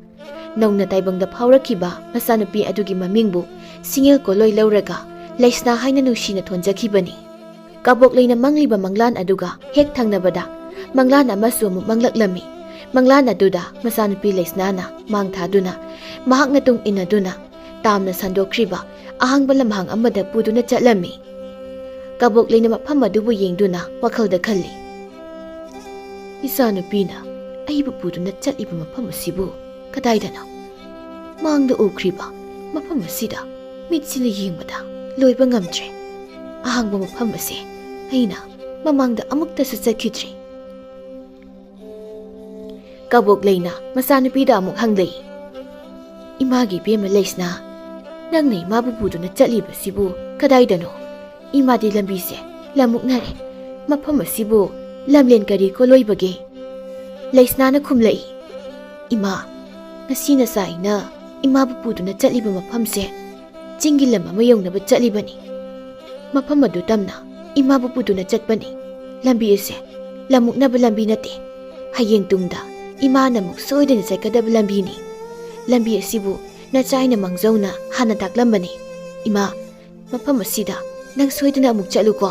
ꯅꯧꯅ ꯇꯥꯏꯕꯪꯗ ꯐꯥꯎꯔꯛꯈꯤꯕ ꯃꯆꯥꯅꯨꯄꯤ ꯑꯗꯨꯒꯤ ꯃꯃꯤꯡꯕꯨ ꯁꯤꯡꯉꯦꯜ ꯀꯣꯂꯣꯏ ꯂꯧꯔꯒ ꯂꯩꯁꯅꯥ ꯍꯥꯏꯅ ꯅꯨꯡꯁꯤꯅ ꯊꯣꯟꯖꯈꯤꯕꯅꯤ꯫ ꯀꯕꯣꯛ ꯂꯩꯅ ꯃꯪꯂꯤꯕ ꯃꯪꯂꯥꯟ ꯑꯗꯨꯒ ꯍꯦꯛ ꯊꯪꯅꯕꯗ ꯃꯪꯂꯥꯟ ꯑꯃꯁꯨ ꯑꯃꯨꯛ ꯃꯪꯂꯛꯂꯝꯃꯤ꯫ ꯃꯪꯂꯥꯟ ꯑꯗꯨꯗ ꯃꯆꯥꯅꯨꯄꯤ ꯂꯩꯁꯅꯥꯅ ꯃꯥꯡ ꯊꯥꯗꯨꯅ ꯃꯍꯥꯛꯅ ꯇꯨꯡ ꯏꯟꯅꯗꯨꯅ ꯇꯥꯝꯅ ꯁꯟꯗꯣꯛꯈ꯭ꯔꯤꯕ ꯑꯍꯥꯡꯕ ꯂꯝꯍꯥꯡ ꯑꯃꯗ ꯄꯨꯗꯨꯅ ꯆꯠꯂꯝꯃꯤ꯫ ꯀꯕꯣꯛ ꯂꯩꯅ ꯃꯐꯝ ꯑꯗꯨꯕꯨ ꯌꯦꯡꯗꯨꯅ ꯋꯥꯈꯜꯗ ꯈꯜꯂꯤ, "ꯏꯆꯥꯅꯨꯄꯤꯅ ꯑꯩꯕꯨ ꯄꯨꯗꯨꯅ ꯆꯠꯂꯤꯕ ꯃꯐꯝ ꯑꯁꯤꯕꯨ ꯀꯗꯥꯏꯗꯅꯣ? ꯃꯥꯡꯗ ꯎꯈ꯭ꯔꯤꯕ ꯃꯐꯝ ꯑꯁꯤꯗ ꯃꯤꯠꯁꯤꯅ ꯌꯦꯡꯕꯗ ꯂꯣꯏꯕ ꯉꯝꯗ꯭ꯔꯦ꯫ ꯑꯍꯥꯡꯕ ꯃꯐꯝ ꯑꯁꯦ ꯑꯩꯅ ꯃꯃꯥꯡꯗ ꯑꯃꯨꯛꯇꯁꯨ ꯆꯠꯈꯤꯗ꯭ꯔꯤ꯫" ꯀꯕꯣꯛ ꯂꯩꯅ ꯃꯆꯥꯅꯨꯄꯤꯗ ꯑꯃꯨꯛ ꯍꯪꯂꯛꯏ, "ꯏꯃꯥꯒꯤ ꯏꯕꯦꯝꯃ ꯂꯩꯁꯅꯥ, ꯅꯪꯅ ꯏꯃꯥꯕꯨ ꯄꯨꯗꯨꯅ ꯆꯠꯂꯤꯕꯁꯤꯕꯨ ꯀꯗꯥꯏꯗꯅꯣ? ꯏꯃꯥꯗꯤ ꯂꯝꯕꯤꯁꯦ ꯂꯝꯃꯨꯛꯅꯔꯦ꯫ ꯃꯐꯝ ꯑꯁꯤꯕꯨ ꯂꯝꯂꯦꯟ ꯀꯔꯤ ꯀꯣꯂꯣꯏꯕꯒꯦ?" ꯂꯩꯁꯅꯥꯅ ꯈꯨꯝꯂꯛꯏ, "ꯏꯃꯥ, ꯉꯁꯤ ꯅꯆꯥ ꯑꯩꯅ ꯏꯃꯥꯕꯨ ꯄꯨꯗꯨꯅ ꯆꯠꯂꯤꯕ ꯃꯐꯝꯁꯦ ꯆꯤꯡꯒꯤ ꯂꯝ ꯑꯃ ꯌꯧꯅꯕ ꯆꯠꯂꯤꯕꯅꯤ꯫ ꯃꯐꯝ ꯑꯗꯨ ꯇꯝꯅ ꯏꯃꯥꯕꯨ ꯄꯨꯗꯨꯅ ꯆꯠꯄꯅꯤ꯫ ꯂꯝꯕꯤ ꯑꯁꯦ ꯂꯝꯃꯨꯛꯅꯕ ꯂꯝꯕꯤ ꯅꯠꯇꯦ꯫ ꯍꯌꯦꯡ ꯇꯨꯡꯗ ꯏꯃꯥꯅ ꯑꯃꯨꯛ ꯁꯣꯏꯗꯅ ꯆꯠꯀꯗꯕ ꯂꯝꯕꯤꯅꯤ꯫ ꯂꯝꯕꯤ ꯑꯁꯤꯕꯨ ꯅꯆꯥ ꯑꯩꯅ ꯃꯥꯡꯖꯧꯅ ꯍꯥꯟꯅ ꯇꯥꯛꯂꯝꯕꯅꯤ꯫ ꯏꯃꯥ, ꯃꯐꯝ ꯑꯁꯤꯗ ꯅꯪ ꯁꯣꯏꯗꯅ ꯑꯃꯨꯛ ꯆꯠꯂꯨꯀꯣ꯫"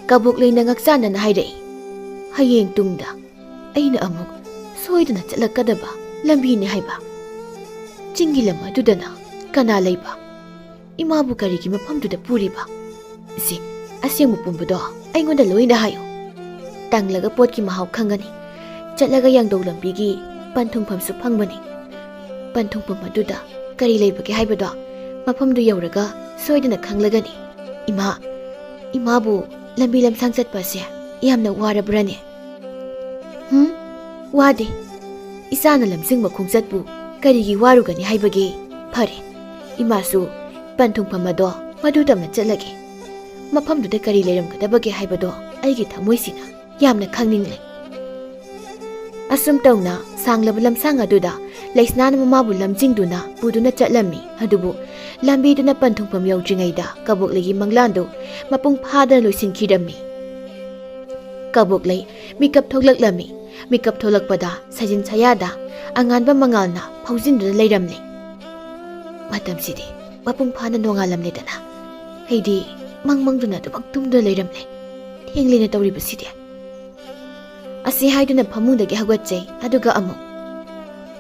ꯀꯕꯣꯛ ꯂꯩꯅ ꯉꯛꯆꯥꯟꯅꯅ ꯍꯥꯏꯔꯛꯏ, "ꯍꯌꯦꯡ ꯇꯨꯡꯗ ꯑꯩꯅ ꯑꯃꯨꯛ ꯁꯣꯏꯗꯅ ꯆꯠꯂꯛꯀꯗꯕ ꯂꯝꯕꯤꯅꯤ ꯍꯥꯏꯕ? ꯆꯤꯡꯒꯤ ꯂꯝ ꯑꯗꯨꯗꯅ ꯀꯅꯥ ꯂꯩꯕ? ꯏꯃꯥꯕꯨ ꯀꯔꯤꯒꯤ ꯃꯐꯝꯗꯨꯗ ꯄꯨꯔꯤꯕ? ꯁꯤ ꯑꯁꯦꯡꯕ ꯄꯨꯝꯕꯗꯣ ꯑꯩꯉꯣꯟꯗ ꯂꯣꯏꯅ ꯍꯥꯏꯌꯨ꯫ ꯇꯪꯂꯒ ꯄꯣꯠꯀꯤ ꯃꯍꯥꯎ ꯈꯪꯒꯅꯤ꯫ ꯆꯠꯂꯒ ꯌꯥꯡꯗꯧ ꯂꯝꯕꯤꯒꯤ ꯄꯟꯊꯨꯡꯐꯝꯁꯨ ꯐꯪꯕꯅꯤ꯫ ꯄꯟꯊꯨꯡꯐꯝ ꯑꯗꯨꯗ ꯀꯔꯤ ꯂꯩꯕꯒꯦ ꯍꯥꯏꯕꯗꯣ ꯃꯐꯝꯗꯨ ꯌꯧꯔꯒ ꯁꯣꯏꯗꯅ ꯈꯪꯂꯒꯅꯤ꯫ "ꯏꯃꯥ, ꯏꯃꯥꯕꯨ ꯂꯝꯕꯤ ꯂꯝꯁꯥꯡ ꯆꯠꯄ ꯑꯁꯦ ꯌꯥꯝꯅ ꯋꯥꯔꯕ꯭ꯔꯅꯦ?" "ꯍꯨꯝ, ꯋꯥꯗꯦ꯫ ꯏꯆꯥꯅ ꯂꯝꯖꯤꯡꯕ ꯈꯣꯡꯆꯠꯄꯨ ꯀꯔꯤꯒꯤ ꯋꯥꯔꯨꯒꯅꯤ ꯍꯥꯏꯕꯒꯦ? ꯐꯔꯦ, ꯏꯃꯥꯁꯨ ꯄꯟꯊꯨꯡꯐꯝ ꯑꯗꯣ ꯃꯗꯨ ꯇꯝꯅ ꯆꯠꯂꯒꯦ꯫ ꯃꯐꯝꯗꯨꯗ ꯀꯔꯤ ꯂꯩꯔꯝꯒꯗꯕꯒꯦ ꯍꯥꯏꯕꯗꯣ ꯑꯩꯒꯤ ꯊꯃꯣꯏꯁꯤꯅ ꯌꯥꯝꯅ ꯈꯪꯅꯤꯡꯂꯦ꯫" ꯑꯁꯨꯝ ꯇꯧꯅ ꯁꯥꯡꯂꯕ ꯂꯝꯁꯥꯡ ꯑꯗꯨꯗ ꯂꯩꯁꯅꯥꯅ ꯃꯃꯥꯕꯨ ꯂꯝꯖꯤꯡꯗꯨꯅ ꯄꯨꯗꯨꯅ ꯆꯠꯂꯝꯃꯤ꯫ ꯑꯗꯨꯕꯨ ꯂꯝꯕꯤꯗꯨꯅ ꯄꯟꯊꯨꯡꯐꯝ ꯌꯧꯗ꯭ꯔꯤꯉꯩꯗ ꯀꯕꯣꯛꯂꯩꯒꯤ ꯃꯪꯂꯥꯟꯗꯨ ꯃꯄꯨꯡ ꯐꯥꯗꯅ ꯂꯣꯏꯁꯤꯟꯈꯤꯔꯝꯃꯤ꯫ ꯀꯕꯣꯛꯂꯩ ꯃꯤꯀꯞ ꯊꯣꯛꯂꯛꯂꯝꯃꯤ꯫ ꯃꯤꯀꯞ ꯊꯣꯛꯂꯛꯄꯗ ꯁꯥꯖꯤꯟ ꯁꯌꯥꯗ ꯑꯉꯥꯟꯕ ꯃꯉꯥꯜꯅ ꯐꯥꯎꯖꯤꯟꯗꯨꯅ ꯂꯩꯔꯝꯂꯦ꯫ "ꯃꯇꯝꯁꯤꯗꯤ ꯃꯄꯨꯡ ꯐꯥꯅ ꯅꯣꯡꯉꯥꯜꯂꯝꯂꯦꯗꯅ꯫ ꯑꯩꯗꯤ ꯃꯪ ꯃꯪꯗꯨꯅ ꯑꯗꯨꯃꯛ ꯇꯨꯝꯗꯨꯅ ꯂꯩꯔꯝꯂꯦ꯫ ꯊꯦꯡꯂꯦꯅ ꯇꯧꯔꯤꯕꯁꯤꯗꯤ꯫" ꯑꯁꯤ ꯍꯥꯏꯗꯨꯅ ꯐꯃꯨꯡꯗꯒꯤ ꯍꯧꯒꯠꯆꯩ꯫ ꯑꯗꯨꯒ ꯑꯃꯨꯛ,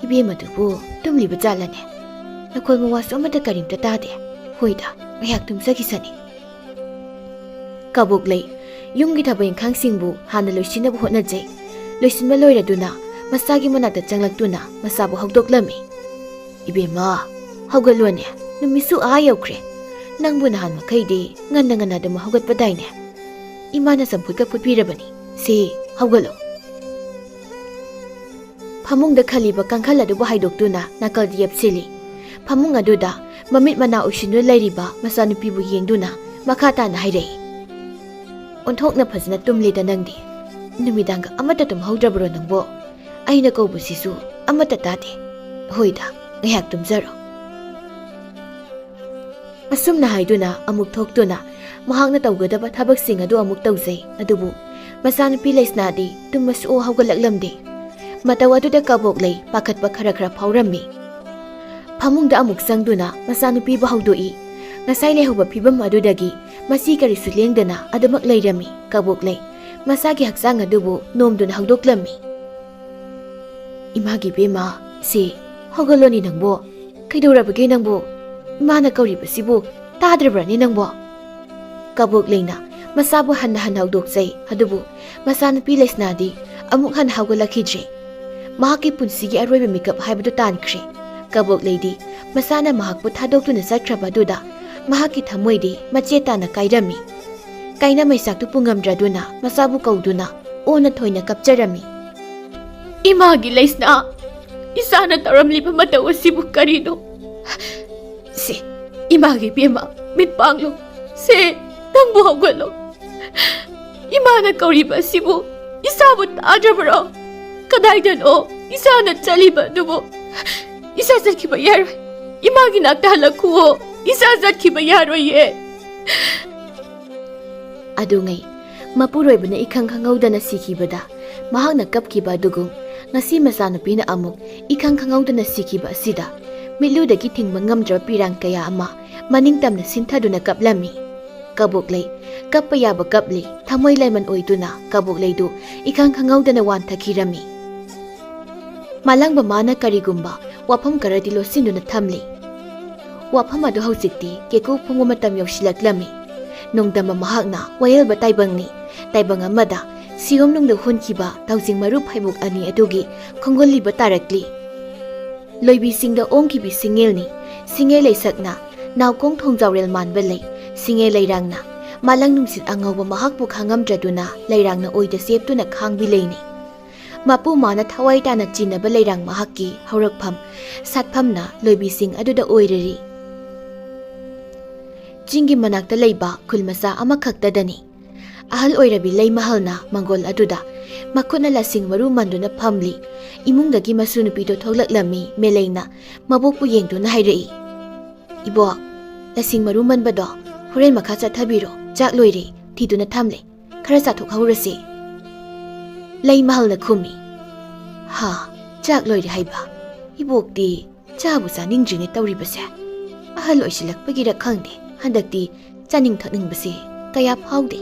"ꯏꯕꯦꯝꯃꯗꯨꯕꯨ ꯇꯨꯝꯂꯤꯕ ꯖꯥꯠꯂꯅꯦ? ꯅꯈꯣꯜ ꯃꯋꯥꯁꯨ ꯑꯃꯠꯇ ꯀꯔꯤꯝꯇ ꯇꯥꯗꯦ꯫ ꯍꯣꯏꯗ, ꯉꯥꯏꯍꯥꯛ ꯇꯨꯝꯖꯈꯤꯁꯅꯤ꯫" ꯀꯕꯣꯛꯂꯩ ꯌꯨꯝꯒꯤ ꯊꯕꯛ ꯏꯪꯈꯥꯡꯁꯤꯡꯕꯨ ꯍꯥꯟꯅ ꯂꯣꯏꯁꯤꯟꯅꯕ ꯍꯣꯠꯅꯖꯩ꯫ ꯂꯣꯏꯁꯤꯟꯕ ꯂꯣꯏꯔꯗꯨꯅ ꯃꯆꯥꯒꯤ ꯃꯅꯥꯛꯇ ꯆꯪꯂꯛꯇꯨꯅ ꯃꯆꯥꯕꯨ ꯍꯧꯗꯣꯛꯂꯝꯃꯤ꯫ "ꯏꯕꯦꯝꯃ, ꯍꯧꯒꯠꯂꯣꯅꯦ, ꯅꯨꯃꯤꯠꯁꯨ ꯑꯥ ꯌꯧꯈ꯭ꯔꯦ꯫ ꯅꯪꯕꯨ ꯅꯍꯥꯟ ꯃꯈꯩꯗꯤ ꯉꯟꯅ ꯉꯟꯅ ꯑꯗꯨꯝ ꯍꯧꯒꯠꯄꯗꯥꯏꯅꯦ? ꯏꯃꯥꯅ ꯆꯝꯐꯨꯠꯀ ꯐꯨꯠꯄꯤꯔꯕꯅꯤ꯫ ꯁꯦ, ꯍꯧꯒꯠꯂꯣ꯫" ꯐꯃꯨꯡꯗ ꯈꯜꯂꯤꯕ ꯀꯥꯡꯈꯜ ꯑꯗꯨꯕꯨ ꯍꯥꯏꯗꯣꯛꯇꯨꯅ ꯅꯥꯀꯜꯗ ꯌꯦꯞꯁꯤꯜꯂꯤ꯫ ꯐꯃꯨꯡ ꯑꯗꯨꯗ ꯃꯃꯤꯠ ꯃꯅꯥ ꯎꯏꯁꯤꯟꯗꯨꯅ ꯂꯩꯔꯤꯕ ꯃꯆꯥꯅꯨꯄꯤꯕꯨ ꯌꯦꯡꯗꯨꯅ ꯃꯈꯥ ꯇꯥꯅ ꯍꯥꯏꯔꯛꯏ꯫ "ꯑꯣꯟꯊꯣꯛꯅ ꯐꯖꯅ ꯇꯨꯝꯂꯦꯗ ꯅꯪꯗꯤ꯫ ꯅꯨꯃꯤꯗꯥꯡꯒ ꯑꯃꯠꯇ ꯇꯨꯝꯍꯧꯗ꯭ꯔꯕ꯭ꯔꯣ ꯅꯪꯕꯣ? ꯑꯩꯅ ꯀꯧꯕꯁꯤꯁꯨ ꯑꯃꯠꯇ ꯇꯥꯗꯦ꯫ ꯍꯣꯏꯗ, ꯉꯥꯏꯍꯥꯛ ꯇꯨꯝꯖꯔꯣ꯫" ꯑꯁꯨꯝꯅ ꯍꯥꯏꯗꯨꯅ ꯑꯃꯨꯛ ꯊꯣꯛꯇꯨꯅ ꯃꯍꯥꯛꯅ ꯇꯧꯒꯗꯕ ꯊꯕꯛꯁꯤꯡ ꯑꯗꯨ ꯑꯃꯨꯛ ꯇꯧꯖꯩ꯫ ꯑꯗꯨꯕꯨ ꯃꯆꯥꯅꯨꯄꯤ ꯂꯩꯁꯅꯥꯗꯤ ꯇꯨꯝꯕ ꯁꯨꯛꯍꯧ ꯍꯧꯒꯠꯂꯛꯂꯝꯗꯦ꯫ ꯃꯇꯧ ꯑꯗꯨꯗ ꯀꯕꯣꯛꯂꯩ ꯄꯥꯈꯠꯄ ꯈꯔ ꯈꯔ ꯐꯥꯎꯔꯝꯃꯤ꯫ ꯐꯃꯨꯡꯗ ꯑꯃꯨꯛ ꯆꯪꯗꯨꯅ ꯃꯆꯥꯅꯨꯄꯤꯕꯨ ꯍꯧꯗꯣꯛꯏ꯫ ꯉꯁꯥꯏ ꯂꯩꯍꯧꯕ ꯐꯤꯕꯝ ꯑꯗꯨꯗꯒꯤ ꯃꯁꯤ ꯀꯔꯤꯁꯨ ꯂꯦꯡꯗꯅ ꯑꯗꯨꯃꯛ ꯂꯩꯔꯝꯃꯤ꯫ ꯀꯕꯣꯛꯂꯩ ꯃꯁꯥꯒꯤ ꯍꯛꯆꯥꯡ ꯑꯗꯨꯕꯨ ꯅꯣꯝꯗꯨꯅ ꯍꯧꯗꯣꯛꯂꯝꯃꯤ꯫ "ꯏꯃꯥꯒꯤ ꯏꯕꯦꯝꯃ, ꯁꯤ ꯍꯧꯒꯠꯂꯣꯅꯦ ꯅꯪꯕꯣ꯫ ꯀꯩꯗꯧꯔꯕꯒꯦ ꯅꯪꯕꯣ? ꯏꯃꯥꯅ ꯀꯧꯔꯤꯕꯁꯤꯕꯨ ꯇꯥꯗ꯭ꯔꯕ꯭ꯔꯅꯦ ꯅꯪꯕꯣ?" ꯀꯕꯣꯛꯂꯩꯅ ꯃꯆꯥꯕꯨ ꯍꯟꯅ ꯍꯟꯅ ꯍꯧꯗꯣꯛꯆꯩ꯫ ꯑꯗꯨꯕꯨ ꯃꯆꯥꯅꯨꯄꯤ ꯂꯩꯁꯅꯥꯗꯤ ꯑꯃꯨꯛ ꯍꯟꯅ ꯍꯧꯒꯠꯂꯛꯈꯤꯗ꯭ꯔꯦ꯫ ꯃꯍꯥꯛꯀꯤ ꯄꯨꯟꯁꯤꯒꯤ ꯑꯔꯣꯏꯕ ꯃꯤꯀꯞ ꯍꯥꯏꯕꯗꯨ ꯇꯥꯟꯈ꯭ꯔꯦ꯫ ꯀꯕꯣꯛꯂꯩꯗꯤ ꯃꯁꯥꯅ ꯃꯍꯥꯛꯄꯨ ꯊꯥꯗꯣꯛꯇꯨꯅ ꯆꯠꯈ꯭ꯔꯕ ꯑꯗꯨꯗ ꯃꯍꯥꯛꯀꯤ ꯊꯃꯣꯏꯗꯤ ꯃꯆꯦꯠ ꯇꯥꯅ ꯀꯥꯏꯔꯝꯃꯤ꯫ ꯀꯥꯏꯅ ꯃꯩꯆꯥꯛꯇꯨ ꯄꯨꯉꯝꯗ꯭ꯔꯗꯨꯅ ꯃꯆꯥꯕꯨ ꯀꯧꯗꯨꯅ ꯑꯣꯟꯅ ꯊꯣꯏꯅ ꯀꯞꯆꯔꯝꯃꯤ꯫ "ꯏꯃꯥꯒꯤ ꯂꯩꯁꯅꯥ, ꯏꯆꯥꯅ ꯇꯧꯔꯝꯂꯤꯕ ꯃꯇꯧ ꯑꯁꯤꯕꯨ ꯀꯔꯤꯅꯣ? ꯁꯦ, ꯏꯃꯥꯒꯤ ꯏꯕꯦꯝꯃ, ꯃꯤꯠ ꯄꯥꯡꯂꯨ꯫ ꯁꯦ, ꯅꯪꯕꯨ ꯍꯧꯒꯠꯂꯣ꯫ ꯏꯃꯥꯅ ꯀꯧꯔꯤꯕ ꯑꯁꯤꯕꯨ ꯏꯆꯥꯕꯨ ꯇꯥꯗ꯭ꯔꯕꯔꯣ? ꯀꯗꯥꯏꯗꯅꯣ ꯏꯆꯥꯅ ꯆꯠꯂꯤꯕ ꯑꯗꯨꯕꯨ? ꯏꯆꯥ ꯆꯠꯈꯤꯕ ꯌꯥꯔꯣꯏ꯫ ꯏꯃꯥꯒꯤ ꯅꯥꯛꯇ ꯍꯜꯂꯛꯈꯨꯑꯣ꯫ ꯏꯆꯥ ꯆꯠꯈꯤꯕ ꯌꯥꯔꯣꯏꯌꯦ꯫" ꯑꯗꯨꯉꯩ ꯃꯄꯨꯔꯣꯏꯕꯅ ꯏꯈꯪ ꯈꯪꯍꯧꯗꯅ ꯁꯤꯈꯤꯕꯗ ꯃꯍꯥꯛꯅ ꯀꯞꯈꯤꯕ ꯑꯗꯨꯒꯨꯝ, ꯉꯁꯤ ꯃꯆꯥꯅꯨꯄꯤꯅ ꯑꯃꯨꯛ ꯏꯈꯪ ꯈꯪꯍꯧꯗꯅ ꯁꯤꯈꯤꯕ ꯑꯁꯤꯗ ꯃꯤꯠꯂꯨꯗꯒꯤ ꯊꯤꯡꯕ ꯉꯝꯗ꯭ꯔꯕ ꯄꯤꯔꯥꯡ ꯀꯌꯥ ꯑꯃ ꯃꯅꯤꯡ ꯇꯝꯅ ꯁꯤꯟꯊꯗꯨꯅ ꯀꯞꯂꯝꯃꯤ꯫ ꯀꯕꯣꯛꯂꯩ ꯀꯞꯄ ꯌꯥꯕ ꯀꯞꯂꯤ, ꯊꯃꯣꯏ ꯂꯥꯏꯃꯟ ꯑꯣꯏꯗꯨꯅ ꯀꯕꯣꯛꯂꯩꯗꯨ ꯏꯈꯪ ꯈꯪꯍꯧꯗꯅ ꯋꯥꯟꯊꯈꯤꯔꯝꯃꯤ꯫ ꯃꯥꯂꯪꯕ ꯃꯥꯅ ꯀꯔꯤꯒꯨꯝꯕ ꯋꯥꯐꯝ ꯈꯔꯗꯤ ꯂꯣꯠꯁꯤꯟꯗꯨꯅ ꯊꯝꯂꯤ꯫ ꯋꯥꯐꯝ ꯑꯗꯨ ꯍꯧꯖꯤꯛꯇꯤ ꯀꯦꯀꯨ ꯐꯣꯡꯕ ꯃꯇꯝ ꯌꯧꯁꯤꯜꯂꯛꯂꯝꯃꯤ꯫ ꯅꯣꯡꯗꯝꯕ ꯃꯍꯥꯛꯅ ꯋꯥꯌꯦꯜꯕ ꯇꯥꯏꯕꯪꯅꯤ꯫ ꯇꯥꯏꯕꯪ ꯑꯃꯗ ꯁꯤꯌꯣꯝꯅꯨꯡꯗ ꯍꯨꯟꯈꯤꯕ ꯊꯧꯖꯤꯡ ꯃꯔꯨ ꯐꯩꯕꯣꯛ ꯑꯅꯤ ꯑꯗꯨꯒꯤ ꯈꯣꯡꯒꯨꯜꯂꯤꯕ ꯇꯥꯔꯛꯂꯤ꯫ ꯂꯣꯏꯕꯤꯁꯤꯡꯗ ꯑꯣꯡꯈꯤꯕꯤ ꯁꯤꯡꯉꯦꯜꯅꯤ꯫ ꯁꯤꯡꯉꯦꯜ ꯂꯩꯁꯛꯅ ꯅꯥꯎꯀꯣꯡ ꯊꯣꯡꯖꯥꯎꯔꯦꯜ ꯃꯥꯟꯕ ꯂꯩ꯫ ꯁꯤꯡꯉꯦꯜ ꯂꯩꯔꯥꯡꯅ ꯃꯥꯂꯪ ꯅꯨꯡꯁꯤꯠ ꯑꯉꯧꯕ ꯃꯍꯥꯛꯄꯨ ꯈꯥꯡꯉꯝꯗ꯭ꯔꯗꯨꯅ ꯂꯩꯔꯥꯡꯅ ꯑꯣꯏꯗ ꯆꯦꯞꯇꯨꯅ ꯈꯥꯡꯕꯤ ꯂꯩꯅꯤ꯫ ꯃꯄꯨ ꯃꯥꯅ ꯊꯋꯥꯏ ꯇꯥꯅ ꯆꯤꯟꯅꯕ ꯂꯩꯔꯥꯡ ꯃꯍꯥꯛꯀꯤ ꯍꯧꯔꯛꯐꯝ, ꯁꯥꯠꯐꯝꯅ ꯂꯣꯏꯕꯤꯁꯤꯡ ꯑꯗꯨꯗ ꯑꯣꯏꯔꯔꯤ꯫ ꯆꯤꯡꯒꯤ ꯃꯅꯥꯛꯇ ꯂꯩꯕ ꯈꯨꯜ ꯃꯆꯥ ꯑꯃꯈꯛꯇꯗꯅꯤ꯫ ꯑꯍꯜ ꯑꯣꯏꯔꯕꯤ ꯂꯩꯃꯍꯜꯅ ꯃꯪꯒꯣꯜ ꯑꯗꯨꯗ ꯃꯈꯨꯠꯅ ꯂꯁꯤꯡ ꯃꯔꯨ ꯃꯟꯗꯨꯅ ꯐꯝꯂꯤ꯫ ꯏꯃꯨꯡꯗꯒꯤ ꯃꯁꯨ ꯅꯨꯄꯤꯗꯣ ꯊꯣꯛꯂꯛꯂꯝꯃꯤ꯫ ꯃꯦꯂꯩꯅ ꯃꯕꯣꯛꯄꯨ ꯌꯦꯡꯗꯨꯅ ꯍꯥꯏꯔꯛꯏ, "ꯏꯕꯣꯛ, ꯂꯁꯤꯡ ꯃꯔꯨ ꯃꯟꯕꯗꯣ ꯍꯣꯔꯦꯟ ꯃꯈꯥ ꯆꯠꯊꯕꯤꯔꯣ, ꯆꯥꯛ ꯂꯣꯏꯔꯦ, ꯊꯤꯗꯨꯅ ꯊꯝꯂꯦ, ꯈꯔ ꯆꯥꯊꯣꯛꯍꯧꯔꯁꯤ꯫" ꯂꯩꯃꯍꯜꯅ ꯈꯨꯝꯃꯤ, "ꯍꯥ, ꯆꯥꯛ ꯂꯣꯏꯔꯦ ꯍꯥꯏꯕ? ꯏꯕꯣꯛꯇꯤ ꯆꯥꯕꯨ ꯆꯥꯅꯤꯡꯗ꯭ꯔꯤꯅꯦ ꯇꯧꯔꯤꯕꯁꯦ꯫ ꯑꯍꯜ ꯑꯣꯏꯁꯤꯜꯂꯛꯄꯒꯤꯔ ꯈꯪꯗꯦ, ꯍꯟꯗꯛꯇꯤ ꯆꯥꯅꯤꯡ ꯊꯛꯅꯤꯡꯕꯁꯦ ꯀꯌꯥ ꯐꯥꯎꯗꯦ꯫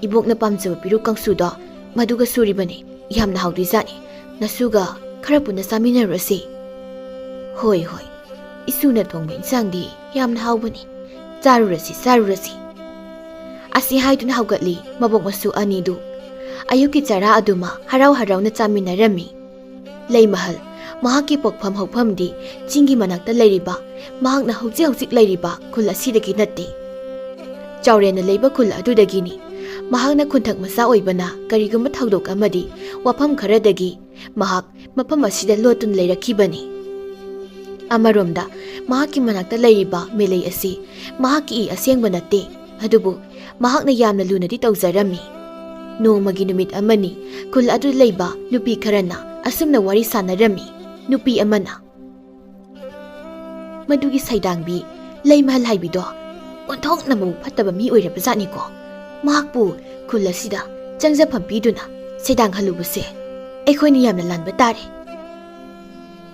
ꯏꯕꯣꯛꯅ ꯄꯥꯝꯖꯕ ꯄꯤꯔꯨꯛ ꯀꯥꯡꯁꯨꯗꯣ ꯃꯗꯨꯒ ꯁꯨꯔꯤꯕꯅꯦ, ꯌꯥꯝꯅ ꯍꯥꯎꯗꯣꯏꯖꯥꯠꯅꯤ꯫ ꯅꯁꯨꯒ ꯈꯔ ꯄꯨꯟꯅ ꯆꯥꯃꯤꯟꯅꯔꯨꯔꯁꯤ꯫" "ꯍꯣꯏ, ꯍꯣꯏ, ꯏꯁꯨꯅ ꯊꯣꯡꯕ ꯏꯟꯁꯥꯡꯗꯤ ꯌꯥꯝꯅ ꯍꯥꯎꯕꯅꯤ꯫ ꯆꯥꯔꯨꯔꯁꯤ, ꯆꯥꯔꯨꯔꯁꯤ꯫" ꯑꯁꯤ ꯍꯥꯏꯗꯨꯅ ꯍꯧꯒꯠꯂꯤ ꯃꯕꯣꯛ ꯃꯁꯨ ꯑꯅꯤꯗꯨ꯫ ꯑꯌꯨꯛꯀꯤ ꯆꯔꯥ ꯑꯗꯨꯃ ꯍꯔꯥꯎ ꯍꯔꯥꯎꯅ ꯆꯥꯃꯤꯟꯅꯔꯝꯃꯤ꯫ ꯂꯩꯃꯍꯜ ꯃꯍꯥꯛꯀꯤ ꯄꯣꯛꯐꯝ ꯍꯧꯐꯝꯗꯤ ꯆꯤꯡꯒꯤ ꯃꯅꯥꯛꯇ ꯂꯩꯔꯤꯕ ꯃꯍꯥꯛꯅ ꯍꯧꯖꯤꯛ ꯍꯧꯖꯤꯛ ꯂꯩꯔꯤꯕ ꯈꯨꯜ ꯑꯁꯤꯗꯒꯤ ꯅꯠꯇꯦ꯫ ꯆꯥꯎꯔꯦꯟꯅ ꯂꯩꯕ ꯈꯨꯜ ꯑꯗꯨꯗꯒꯤꯅꯤ꯫ ꯃꯍꯥꯛꯅ ꯈꯨꯟꯊꯛ ꯃꯆꯥ ꯑꯣꯏꯕꯅ ꯀꯔꯤꯒꯨꯝꯕ ꯊꯧꯗꯣꯛ ꯑꯃꯗꯤ ꯋꯥꯐꯝ ꯈꯔꯗꯒꯤ ꯃꯍꯥꯛ ꯃꯐꯝ ꯑꯁꯤꯗ ꯂꯣꯠꯇꯨꯅ ꯂꯩꯔꯛꯈꯤꯕꯅꯤ꯫ ꯑꯃꯔꯣꯝꯗ, ꯃꯍꯥꯛꯀꯤ ꯃꯅꯥꯛꯇ ꯂꯩꯔꯤꯕ ꯃꯦꯂꯩ ꯑꯁꯤ ꯃꯍꯥꯛꯀꯤ ꯏ ꯑꯁꯦꯡꯕ ꯅꯠꯇꯦ, ꯑꯗꯨꯕꯨ ꯃꯍꯥꯛꯅ ꯌꯥꯝꯅ ꯂꯨꯅꯗꯤ ꯇꯧꯖꯔꯝꯃꯤ꯫ ꯅꯣꯡꯃꯒꯤ ꯅꯨꯃꯤꯠ ꯑꯃꯅꯤ, ꯈꯨꯜ ꯑꯗꯨꯗ ꯂꯩꯕ ꯅꯨꯄꯤ ꯈꯔꯅ ꯑꯁꯨꯝꯅ ꯋꯥꯔꯤ ꯁꯥꯟꯅꯔꯝꯃꯤ꯫ ꯅꯨꯄꯤ ꯑꯃꯅ, "ꯃꯗꯨꯒꯤ ꯁꯩꯗꯥꯡꯕꯤ ꯂꯩꯃꯍꯜ ꯍꯥꯏꯕꯤꯗꯣ ꯑꯣꯟꯊꯣꯛꯅ ꯃꯕꯨꯛ ꯐꯠꯇꯕ ꯃꯤ ꯑꯣꯏꯔꯕꯖꯥꯠꯅꯤꯀꯣ꯫ ꯃꯍꯥꯛꯄꯨ ꯈꯨꯜ ꯑꯁꯤꯗ ꯆꯪꯖꯐꯝ ꯄꯤꯗꯨꯅ ꯁꯩꯗꯥꯡꯍꯜꯂꯨꯕꯁꯦ ꯑꯩꯈꯣꯏꯅ ꯌꯥꯝꯅ ꯂꯥꯟꯕ ꯇꯥꯔꯦ꯫